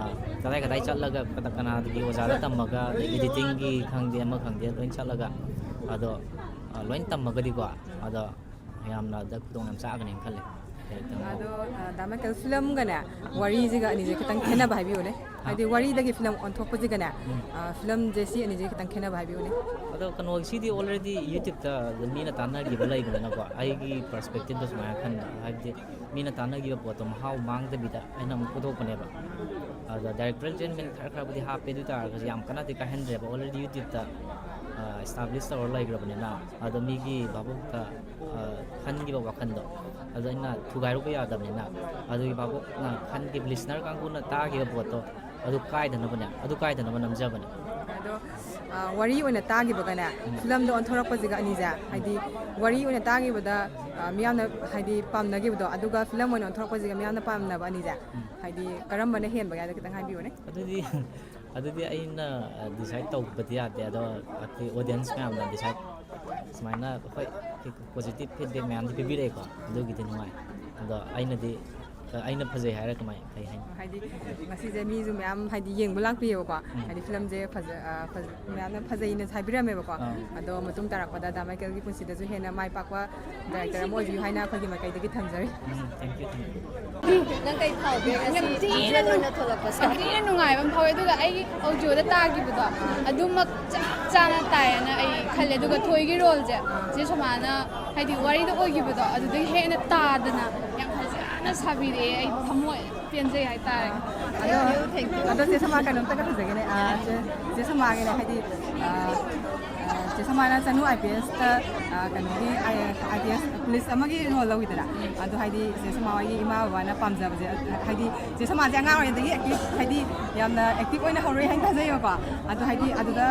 ꯀꯗꯥꯏ ꯀꯗꯥꯏ ꯆꯠꯂꯒ, ꯀꯅꯥ-, ꯀꯅꯥꯗꯒꯤ ꯑꯣꯖꯥꯗ ꯇꯝꯃꯒ, ꯑꯗꯩ editingꯒꯤ ꯈꯪꯗꯦ, ꯑꯃ ꯈꯪꯗꯦ, ꯂꯣꯏ ꯆꯠꯂꯒ, ꯑꯗꯣ, ꯑ, ꯂꯣꯏ ꯇꯝꯃꯒꯗꯤꯀꯣ, ꯑꯗꯣ ꯃꯌꯥꯝꯅ ꯑꯗ ꯈꯨꯗꯣꯡ ꯌꯥꯝ ꯆꯥꯒꯅꯦꯅ ꯈꯜꯂꯦ꯫ ꯗꯥꯏꯔꯦꯛꯇꯔ ꯑꯃ꯫ ꯑꯗꯣ, ꯑ, ꯗꯥ ꯃꯥꯏꯀꯦꯜ, ꯐꯤꯂꯝꯒꯅꯦ, ꯋꯥꯔꯤꯁꯤꯒ ꯑꯅꯤꯁꯦ ꯈꯤꯇꯪ ꯈꯦꯠꯅꯕ ꯍꯥꯏꯕꯤꯌꯨꯅꯦ꯫ ꯍꯥꯏꯗꯤ ꯋꯥꯔꯤꯗꯒꯤ ꯐꯤꯂꯝ ꯑꯣꯟꯊꯣꯛꯄꯁꯤꯒꯅꯦ, ꯑ, ꯐꯤꯂꯝꯁꯦ ꯁꯤ ꯑꯅꯤꯁꯦ ꯈꯤꯇꯪ ꯈꯦꯠꯅꯕ ꯍꯥꯏꯕꯤꯌꯨꯅꯦ꯫ ꯑꯗꯣ ꯀꯩꯅꯣ, ꯁꯤꯗꯤ already YouTubeꯇ ꯑꯗꯨꯝ ꯃꯤꯅ ꯇꯥꯟꯅꯈꯤꯕ ꯂꯩꯕꯅꯤꯅꯀꯣ, ꯑꯩꯒꯤ perspectiveꯗ ꯁꯨꯃꯥꯏꯅ ꯈꯟꯕ, ꯍꯥꯏꯕꯗꯤ ꯃꯤꯅ ꯇꯥꯟꯅꯈꯤꯕ ꯄꯣꯠꯇꯣ ꯃꯍꯥꯎ ꯃꯥꯡꯗꯕꯤꯗ ꯑꯩꯅ ꯑꯃꯨꯛ ꯄꯨꯊꯣꯛꯄꯅꯦꯕ꯫ ꯑꯗ directorial treatment ꯈꯔ ꯈꯔꯕꯨꯗꯤ ꯍꯥꯞꯄꯦ, ꯑꯗꯨ ꯑꯣꯏ ꯇꯥꯔꯒꯁꯨ ꯌꯥꯝ ꯀꯟꯅꯗꯤ ꯀꯥꯏꯍꯟꯗ꯭ꯔꯦꯕ, already YouTubeꯇ, ꯑ, establish ꯇꯧꯔ ꯂꯩꯈ꯭ꯔꯕꯅꯤꯅ꯫ ꯑꯗꯣ ꯃꯤꯒꯤ ꯚꯥꯕꯣꯛꯇ, ꯑ, ꯈꯟꯈꯤꯕ ꯋꯥꯈꯜꯗꯣ, ꯑꯗꯣ ꯑꯩꯅ ꯊꯨꯒꯥꯏꯔꯨꯕ ꯌꯥꯗꯕꯅꯤꯅ, ꯑꯗꯨꯒꯤ ꯚꯥꯕꯣꯛꯅ ꯈꯟꯈꯤꯕ, listener ꯀꯥꯡꯕꯨꯅ ꯇꯥꯈꯤꯕ ꯄꯣꯠꯇꯣ ꯑꯗꯨ ꯀꯥꯏꯗꯅꯕꯅꯦ, ꯑꯗꯨ ꯀꯥꯏꯗꯅꯕ ꯅꯝꯖꯕꯅꯦ꯫ ꯑꯗꯣ, ꯑ, ꯋꯥꯔꯤ ꯑꯣꯏꯅ ꯇꯥꯈꯤꯕꯒꯅꯦ, ꯐꯤꯂꯝꯗ ꯑꯣꯟꯊꯣꯔꯛꯄꯁꯤꯒ ꯑꯅꯤꯁꯦ, ꯍꯥꯏꯗꯤ ꯋꯥꯔꯤ ꯑꯣꯏꯅ ꯇꯥꯈꯤꯕꯗ, ꯑ, ꯃꯤꯌꯥꯝꯅ, ꯍꯥꯏꯗꯤ, ꯄꯥꯝꯅꯈꯤꯕꯗꯣ, ꯑꯗꯨꯒ ꯐꯤꯂꯝ ꯑꯣꯏꯅ ꯑꯣꯟꯊꯣꯔꯛꯄꯁꯤꯒ ꯃꯤꯌꯥꯝꯅ ꯄꯥꯝꯅꯕ ꯑꯅꯤꯁꯦ, ꯍꯥꯏꯗꯤ, ꯀꯔꯝꯕꯅ ꯍꯦꯟꯕꯒꯦ ꯍꯥꯏꯗꯣ ꯈꯤꯇꯪ ꯍꯥꯏꯕꯤꯌꯨꯅꯦ꯫ ꯑꯗꯨꯗꯤ, ꯑꯗꯨꯗꯤ ꯑꯩꯅ, ꯑ, decide ꯇꯧꯕꯗꯤ ꯌꯥꯗꯦ, ꯑꯗꯣ ꯑꯩꯈꯣꯏ audience ꯃꯌꯥꯝꯅ decide, ꯁꯨꯃꯥꯏꯅ ꯑꯩꯈꯣꯏ positive feedback ꯃꯌꯥꯝꯗꯤ ꯄꯤꯕꯤꯔꯛꯑꯦꯀꯣ, ꯑꯗꯨꯒꯤꯗꯤ ꯅꯨꯡꯉꯥꯏ꯫ ꯑꯗꯣ ꯑꯩꯅꯗꯤ, ꯑ, ꯑꯩꯅ ꯐꯖꯩ ꯍꯥꯏꯔ ꯀꯃꯥꯏ, ꯀꯩ ꯍꯥꯏꯅꯤ? ꯍꯥꯏꯗꯤ ꯉꯁꯤꯁꯦ ꯃꯤꯁꯨ ꯃꯌꯥꯝ, ꯍꯥꯏꯗꯤ, ꯌꯦꯡꯕ ꯂꯥꯛꯄꯤꯌꯦꯕꯀꯣ꯫ ꯍꯥꯏꯗꯤ ꯐꯤꯂꯝꯁꯦ ꯐꯖ-, ꯑ, ꯐꯖ-, ꯃꯌꯥꯝꯅ ꯐꯖꯩꯅ ꯍꯥꯏꯕꯤꯔꯝꯃꯦꯕꯀꯣ꯫ ꯑꯗꯣ ꯃꯇꯨꯡ ꯇꯥꯔꯛꯄꯗ ꯗꯥ ꯃꯥꯏꯀꯦꯜꯒꯤ ꯄꯨꯟꯁꯤꯗꯁꯨ ꯍꯦꯟꯅ ꯃꯥꯏ ꯄꯥꯛꯄ ꯗꯥꯏꯔꯦꯛꯇꯔ ꯑꯃ ꯑꯣꯏꯕꯤꯌꯨ ꯍꯥꯏꯅ ꯑꯩꯈꯣꯏꯒꯤ ꯃꯥꯏꯀꯩꯗꯒꯤ ꯊꯝꯖꯔꯤ꯫ ꯎꯝ, thank you, thank you꯫ ꯅꯪ ꯀꯩ ꯐꯥꯎꯒꯦ? ꯉꯁꯤ ꯌꯥꯝ ꯊꯤꯅ ꯇ꯭ꯔꯦꯂꯔ ꯑꯣꯏꯅ ꯊꯣꯛꯂꯛꯄꯁꯦ꯫ ꯌꯥꯝ ꯊꯤꯅ ꯅꯨꯡꯉꯥꯏꯕ ꯑꯃ ꯐꯥꯎꯋꯦ꯫ ꯑꯗꯨꯒ ꯑꯩꯒꯤ ꯑꯣꯗꯤꯑꯣꯗ ꯇꯥꯈꯤꯕꯗꯣ ꯑꯗꯨꯃꯛ ꯆꯞ ꯆꯥꯅ ꯇꯥꯏꯌꯦꯅ ꯑꯩ ꯈꯜꯂꯦ꯫ ꯑꯗꯨꯒ ꯊꯣꯏꯒꯤ ꯔꯣꯜꯁꯦ, ꯆꯦ ꯁꯣꯃꯥꯅ ꯍꯥꯏꯗꯤ ꯋꯥꯔꯤꯗ ꯑꯣꯏꯈꯤꯕꯗꯣ ꯑꯗꯨꯗꯒꯤ ꯍꯦꯟꯅ ꯇꯥꯗꯅ ꯌꯥꯝ ꯐꯖꯅ ꯅ ꯁꯥꯕꯤꯔꯛꯑꯦ꯫ ꯑꯩ ꯊꯃꯣꯏ ꯄꯦꯟꯖꯩ ꯍꯥꯏꯇꯥꯔꯦ꯫ ꯑꯗꯣ ꯑꯗꯣ ꯆꯦ ꯁꯣꯃꯥ, ꯀꯩꯅꯣꯝꯇꯒ ꯍꯪꯖꯒꯦꯅꯦ꯫ ꯑ, ꯆꯦ ꯆꯦ ꯁꯣꯃꯥꯒꯤꯅꯦ, ꯍꯥꯏꯗꯤ, ꯑ, ꯑ, ꯆꯦ ꯁꯣꯃꯥꯅ ꯆꯅꯨ ꯑꯥꯏ ꯄꯤ ꯑꯦꯁꯇ, ꯑ, ꯀꯩꯅꯣꯒꯤ, ꯑꯥꯏ ꯑꯥꯏ ꯄꯤ ꯑꯦꯁ ꯄꯨꯂꯤꯁ ꯑꯃꯒꯤ ꯔꯣꯜ ꯂꯧꯋꯤꯗꯅ꯫ ꯑꯗꯣ ꯍꯥꯏꯗꯤ ꯆꯦ ꯁꯣꯃꯥ ꯍꯣꯏꯒꯤ ꯏꯃꯥ ꯕꯕꯥꯅ ꯄꯥꯝꯖꯕꯁꯦ, ꯑ, ꯍꯥꯏꯗꯤ ꯆꯦ ꯁꯣꯃꯥꯁꯦ ꯑꯉꯥꯡ ꯑꯣꯏꯔꯤꯉꯩꯗꯒꯤ ꯑꯦꯛꯇꯤꯚ, ꯍꯥꯏꯗꯤ ꯌꯥꯝꯅ ꯑꯦꯛꯇꯤꯚ ꯑꯣꯏꯅ ꯍꯧꯔꯛꯑꯦ ꯍꯥꯏꯅ ꯇꯥꯖꯩꯕꯀꯣ꯫ ꯑꯗꯣ ꯍꯥꯏꯗꯤ ꯑꯗꯨꯗ,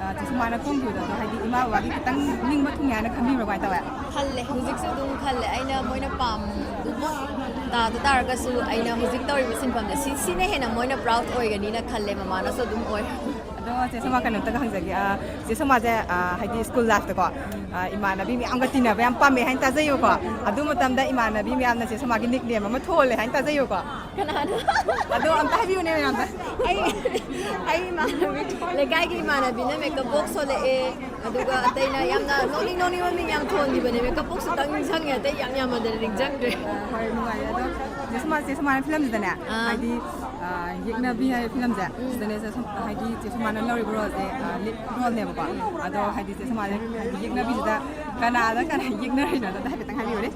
ꯑ, ꯆꯦ ꯁꯣꯃꯥꯅ ꯀꯨꯝꯈꯤꯕꯗꯣ, ꯑꯗꯣ ꯍꯥꯏꯗꯤ ꯏꯃꯥ ꯕꯕꯥꯒꯤ ꯈꯤꯇꯪ ꯅꯤꯡꯕ ꯊꯨꯡꯉꯦ ꯍꯥꯏꯅ ꯈꯟꯕꯤꯕ꯭ꯔꯥ, ꯀꯃꯥꯏꯅ ꯇꯧꯋꯦ? ꯈꯜꯂꯦ, ꯍꯧꯖꯤꯛꯁꯨ ꯑꯗꯨꯝ ꯈꯜꯂꯦ꯫ ꯑꯩꯅ ꯃꯣꯏꯅ ꯄꯥꯝꯕꯗꯨꯕꯨ ꯇꯥꯗ ꯇꯥꯔꯒꯁꯨ, ꯑꯩꯅ ꯍꯧꯖꯤꯛ ꯇꯧꯔꯤꯕ ꯁꯤꯟꯐꯝꯁꯦ ꯁꯤ, ꯁꯤꯅ ꯍꯦꯟꯅ ꯃꯣꯏꯅ ꯄ꯭ꯔꯥꯎꯗ ꯑꯣꯏꯒꯅꯤꯅ ꯈꯜꯂꯦ꯫ ꯃꯃꯥꯅꯁꯨ ꯑꯗꯨꯝ ꯑꯣꯏ꯫ ꯑꯗꯣ ꯆꯦ ꯁꯣꯃꯥ, ꯀꯩꯅꯣꯝꯇꯒ ꯍꯪꯖꯒꯦ꯫ ꯑ, ꯆꯦ ꯁꯣꯃꯥꯁꯦ, ꯑ, ꯍꯥꯏꯗꯤ ꯁ꯭ꯀꯨꯜ ꯂꯥꯏꯐꯇꯀꯣ, ꯑ, ꯏꯃꯥꯟꯅꯕꯤ ꯃꯌꯥꯝꯒ ꯇꯤꯟꯅꯕ ꯌꯥꯝ ꯄꯥꯝꯃꯦ ꯍꯥꯏꯅ ꯇꯥꯖꯩꯌꯦꯀꯣ꯫ ꯑꯗꯨ ꯃꯇꯝꯗ ꯏꯃꯥꯟꯅꯕꯤ ꯃꯌꯥꯝꯅ ꯆꯦ ꯁꯣꯃꯥꯒꯤ ꯅꯤꯛꯅꯦꯝ ꯑꯃ ꯊꯣꯜꯂꯦ ꯍꯥꯏꯅ ꯇꯥꯖꯩꯌꯦꯀꯣ꯫ ꯀꯅꯥꯅꯣ? ꯑꯗꯣ ꯑꯝꯇ ꯍꯥꯏꯕꯤꯌꯨꯅꯦ ꯃꯌꯥꯝꯗ꯫ ꯑꯩ ꯑꯩ ꯏꯃꯥꯟꯅꯕꯤ, ꯂꯩꯀꯥꯏꯒꯤ ꯏꯃꯥꯟꯅꯕꯤꯅ ꯃꯦꯀꯞ ꯕꯣꯛꯁ ꯁꯣꯜꯂꯛꯑꯦ꯫ ꯑꯗꯨꯒ ꯑꯇꯩꯅ ꯌꯥꯝꯅ ꯅꯣꯛꯅꯤꯡ ꯅꯣꯛꯅꯤꯡꯕ ꯃꯤꯡ ꯌꯥꯝ ꯊꯣꯟꯈꯤꯕꯅꯦ꯫ ꯃꯦꯀꯞ ꯕꯣꯛꯁ ꯈꯛꯇꯪ ꯅꯤꯡꯁꯤꯡꯉꯦ, ꯑꯇꯩ ꯌꯥꯝ ꯌꯥꯝꯃꯟꯗꯅ ꯅꯤꯡꯁꯤꯡꯗ꯭ꯔꯦ꯫ ꯑ, ꯍꯣꯏ, ꯅꯨꯡꯉꯥꯏꯌꯦ꯫ ꯑꯗꯣ ꯆꯦ ꯁꯣꯃꯥ, ꯆꯦ ꯁꯣꯃꯥꯅ ꯐꯤꯂꯝꯁꯤꯗꯅꯦ, ꯑꯥ꯫ ꯍꯥꯏꯗꯤ, ꯑ, ꯌꯦꯛꯅꯕꯤ ꯍꯥꯏꯕ ꯐꯤꯂꯝꯁꯦ, ꯁꯤꯗꯅꯦ ꯆꯦ ꯁꯣ-, ꯍꯥꯏꯗꯤ ꯆꯦ ꯁꯣꯃꯥꯅ ꯂꯧꯔꯤꯕ ꯔꯣꯜꯁꯦ, ꯑ, ꯂꯤꯗ ꯔꯣꯜꯅꯦꯕꯀꯣ꯫ ꯑꯗꯣ ꯍꯥꯏꯗꯤ ꯆꯦ ꯁꯣꯃꯥꯁꯦ ꯍꯥꯏꯗꯤ ꯌꯦꯛꯅꯕꯤꯁꯤꯗ ꯀꯅꯥꯗ ꯀꯅꯥ ꯌꯦꯛꯅꯔꯤꯅꯣ, ꯑꯗꯣ ꯍꯥꯏꯐꯦꯠꯇꯪ ꯍꯥꯏꯕꯤꯌꯨꯅꯦ꯫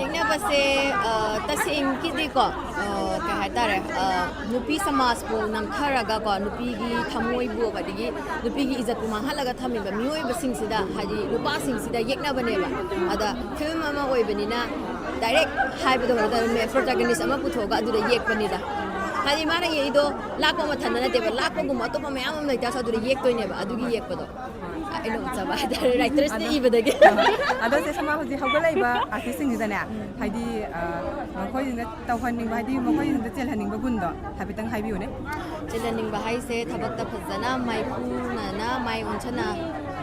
ꯌꯦꯛꯅꯕꯁꯦ, ꯑ, ꯇꯁꯦꯡꯀꯤꯗꯤꯀꯣ, ꯑ, ꯀꯩ ꯍꯥꯏꯇꯥꯔꯦ, ꯑ, ꯅꯨꯄꯤ ꯁꯃꯥꯖꯄꯨ ꯅꯝꯊꯔꯒꯀꯣ, ꯅꯨꯄꯤꯒꯤ ꯊꯃꯣꯏꯕꯨ, ꯑꯗꯒꯤ ꯅꯨꯄꯤꯒꯤ ꯏꯖꯠꯄꯨ ꯃꯥꯡꯍꯜꯂꯒ ꯊꯝꯃꯤꯕ ꯃꯤꯑꯣꯏꯕꯁꯤꯡꯁꯤꯗ, ꯍꯥꯏꯗꯤ ꯅꯨꯄꯥꯁꯤꯡꯁꯤꯗ ꯌꯦꯛꯅꯕꯅꯦꯕ꯫ ꯑꯗ ꯐꯤꯂꯝ ꯑꯃ ꯑꯣꯏꯕꯅꯤꯅ ꯗꯥꯏꯔꯦꯛ ꯍꯥꯏꯕꯗꯣ ꯀꯩꯅꯣ ꯇꯧꯔꯦ, ꯄ꯭ꯔꯣꯇꯥꯒꯅꯤꯁ ꯑꯃ ꯄꯨꯊꯣꯛꯑꯒ ꯑꯗꯨꯗ ꯌꯦꯛꯄꯅꯤꯗ꯫ ꯍꯥꯏꯗꯤ ꯃꯥꯅ ꯌꯦꯛꯏꯗꯣ ꯂꯥꯛꯄ ꯃꯊꯟꯇ ꯅꯠꯇꯦꯕ, ꯂꯥꯛꯄꯒꯨꯝꯕ ꯑꯇꯣꯞꯄ ꯃꯌꯥꯝ ꯑꯃ ꯂꯩꯇꯥꯔꯁꯨ ꯑꯗꯨꯗ ꯌꯦꯛꯇꯣꯏꯅꯦꯕ꯫ ꯑꯗꯨꯒꯤ ꯌꯦꯛꯄꯗꯣ ꯑꯩꯅ ꯎꯠꯆꯕ ꯍꯥꯏꯇꯥꯔꯦ, ꯔꯥꯏꯇꯔꯁꯅ ꯏꯕꯗꯒꯤ꯫ ꯑꯗꯣ ꯆꯦ ꯁꯣꯃꯥ, ꯍꯧꯖꯤꯛ ꯍꯧꯒꯠꯂꯛꯏꯕ ꯑꯥꯔꯇꯤꯁꯁꯤꯡꯁꯤꯗꯅꯦ, ꯍꯥꯏꯗꯤ, ꯑ, ꯃꯈꯣꯏꯁꯤꯡꯗ ꯇꯧꯍꯟꯅꯤꯡꯕ, ꯍꯥꯏꯗꯤ ꯃꯈꯣꯏꯁꯤꯡꯗ ꯆꯦꯜꯍꯟꯅꯤꯡꯕ ꯒꯨꯟꯗꯣ ꯍꯥꯏꯐꯦꯠꯇꯪ ꯍꯥꯏꯕꯤꯌꯨꯅꯦ꯫ ꯆꯦꯜꯍꯟꯅꯤꯡꯕ ꯍꯥꯏꯁꯦ ꯊꯕꯛꯇ ꯐꯖꯅ ꯃꯥꯏꯄꯨꯅꯅ ꯃꯥꯏ ꯑꯣꯟꯁꯤꯟꯅ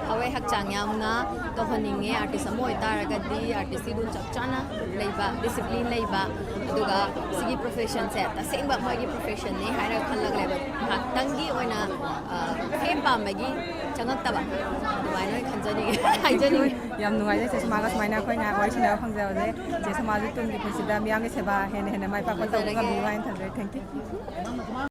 ꯊꯋꯥꯏ ꯍꯛꯆꯥꯡ ꯌꯥꯎꯅ ꯇꯧꯍꯟꯅꯤꯡꯉꯦ꯫ ꯑꯥꯔꯇꯤꯁ ꯑꯃ ꯑꯣꯏꯇꯥꯔꯒꯗꯤ ꯑꯥꯔꯇꯤꯁꯀꯤ ꯒꯨꯟ ꯆꯞ ꯆꯥꯅ ꯂꯩꯕ, ꯗꯤꯁꯤꯄ꯭ꯂꯤꯟ ꯂꯩꯕ, ꯑꯗꯨꯒ ꯁꯤꯒꯤ ꯄ꯭ꯔꯣꯐꯦꯁꯟꯁꯦ ꯇꯁꯦꯡꯕ ꯃꯣꯏꯒꯤ ꯄ꯭ꯔꯣꯐꯦꯁꯟꯅꯤ ꯍꯥꯏꯔꯒ ꯈꯜꯂꯒ ꯂꯩꯕ, ꯉꯥꯏꯍꯥꯛꯇꯪꯒꯤ ꯑꯣꯏꯅ, ꯑ, ꯐꯦꯝ ꯄꯥꯝꯕꯒꯤ ꯆꯪꯉꯛꯇꯕ, ꯑꯗꯨꯃꯥꯏꯅ ꯑꯣꯏꯅ ꯈꯟꯖꯅꯤꯡꯉꯦ, ꯍꯥꯏꯖꯅꯤꯡꯉꯦ꯫ ꯌꯥꯝ ꯅꯨꯡꯉꯥꯏꯖꯩ ꯆꯦ ꯁꯣꯃꯥꯒ ꯁꯨꯃꯥꯏꯅ ꯑꯩꯈꯣꯏ ꯉꯥꯏꯍꯥꯛ ꯋꯥꯔꯤ ꯁꯥꯟꯅꯕ ꯐꯪꯖꯕꯁꯦ꯫ ꯆꯦ ꯁꯣꯃꯥꯁꯨ ꯇꯨꯡꯒꯤ ꯄꯨꯟꯁꯤꯗ ꯃꯤꯌꯥꯝꯒꯤ ꯁꯦꯕꯥ ꯍꯦꯟꯅ ꯍꯦꯟꯅ ꯃꯥꯏ ꯄꯥꯛꯄ ꯇꯧꯕ ꯉꯝꯕꯤꯌꯨ ꯍꯥꯏꯅ ꯊꯝꯖꯔꯤ꯫ Thank you꯫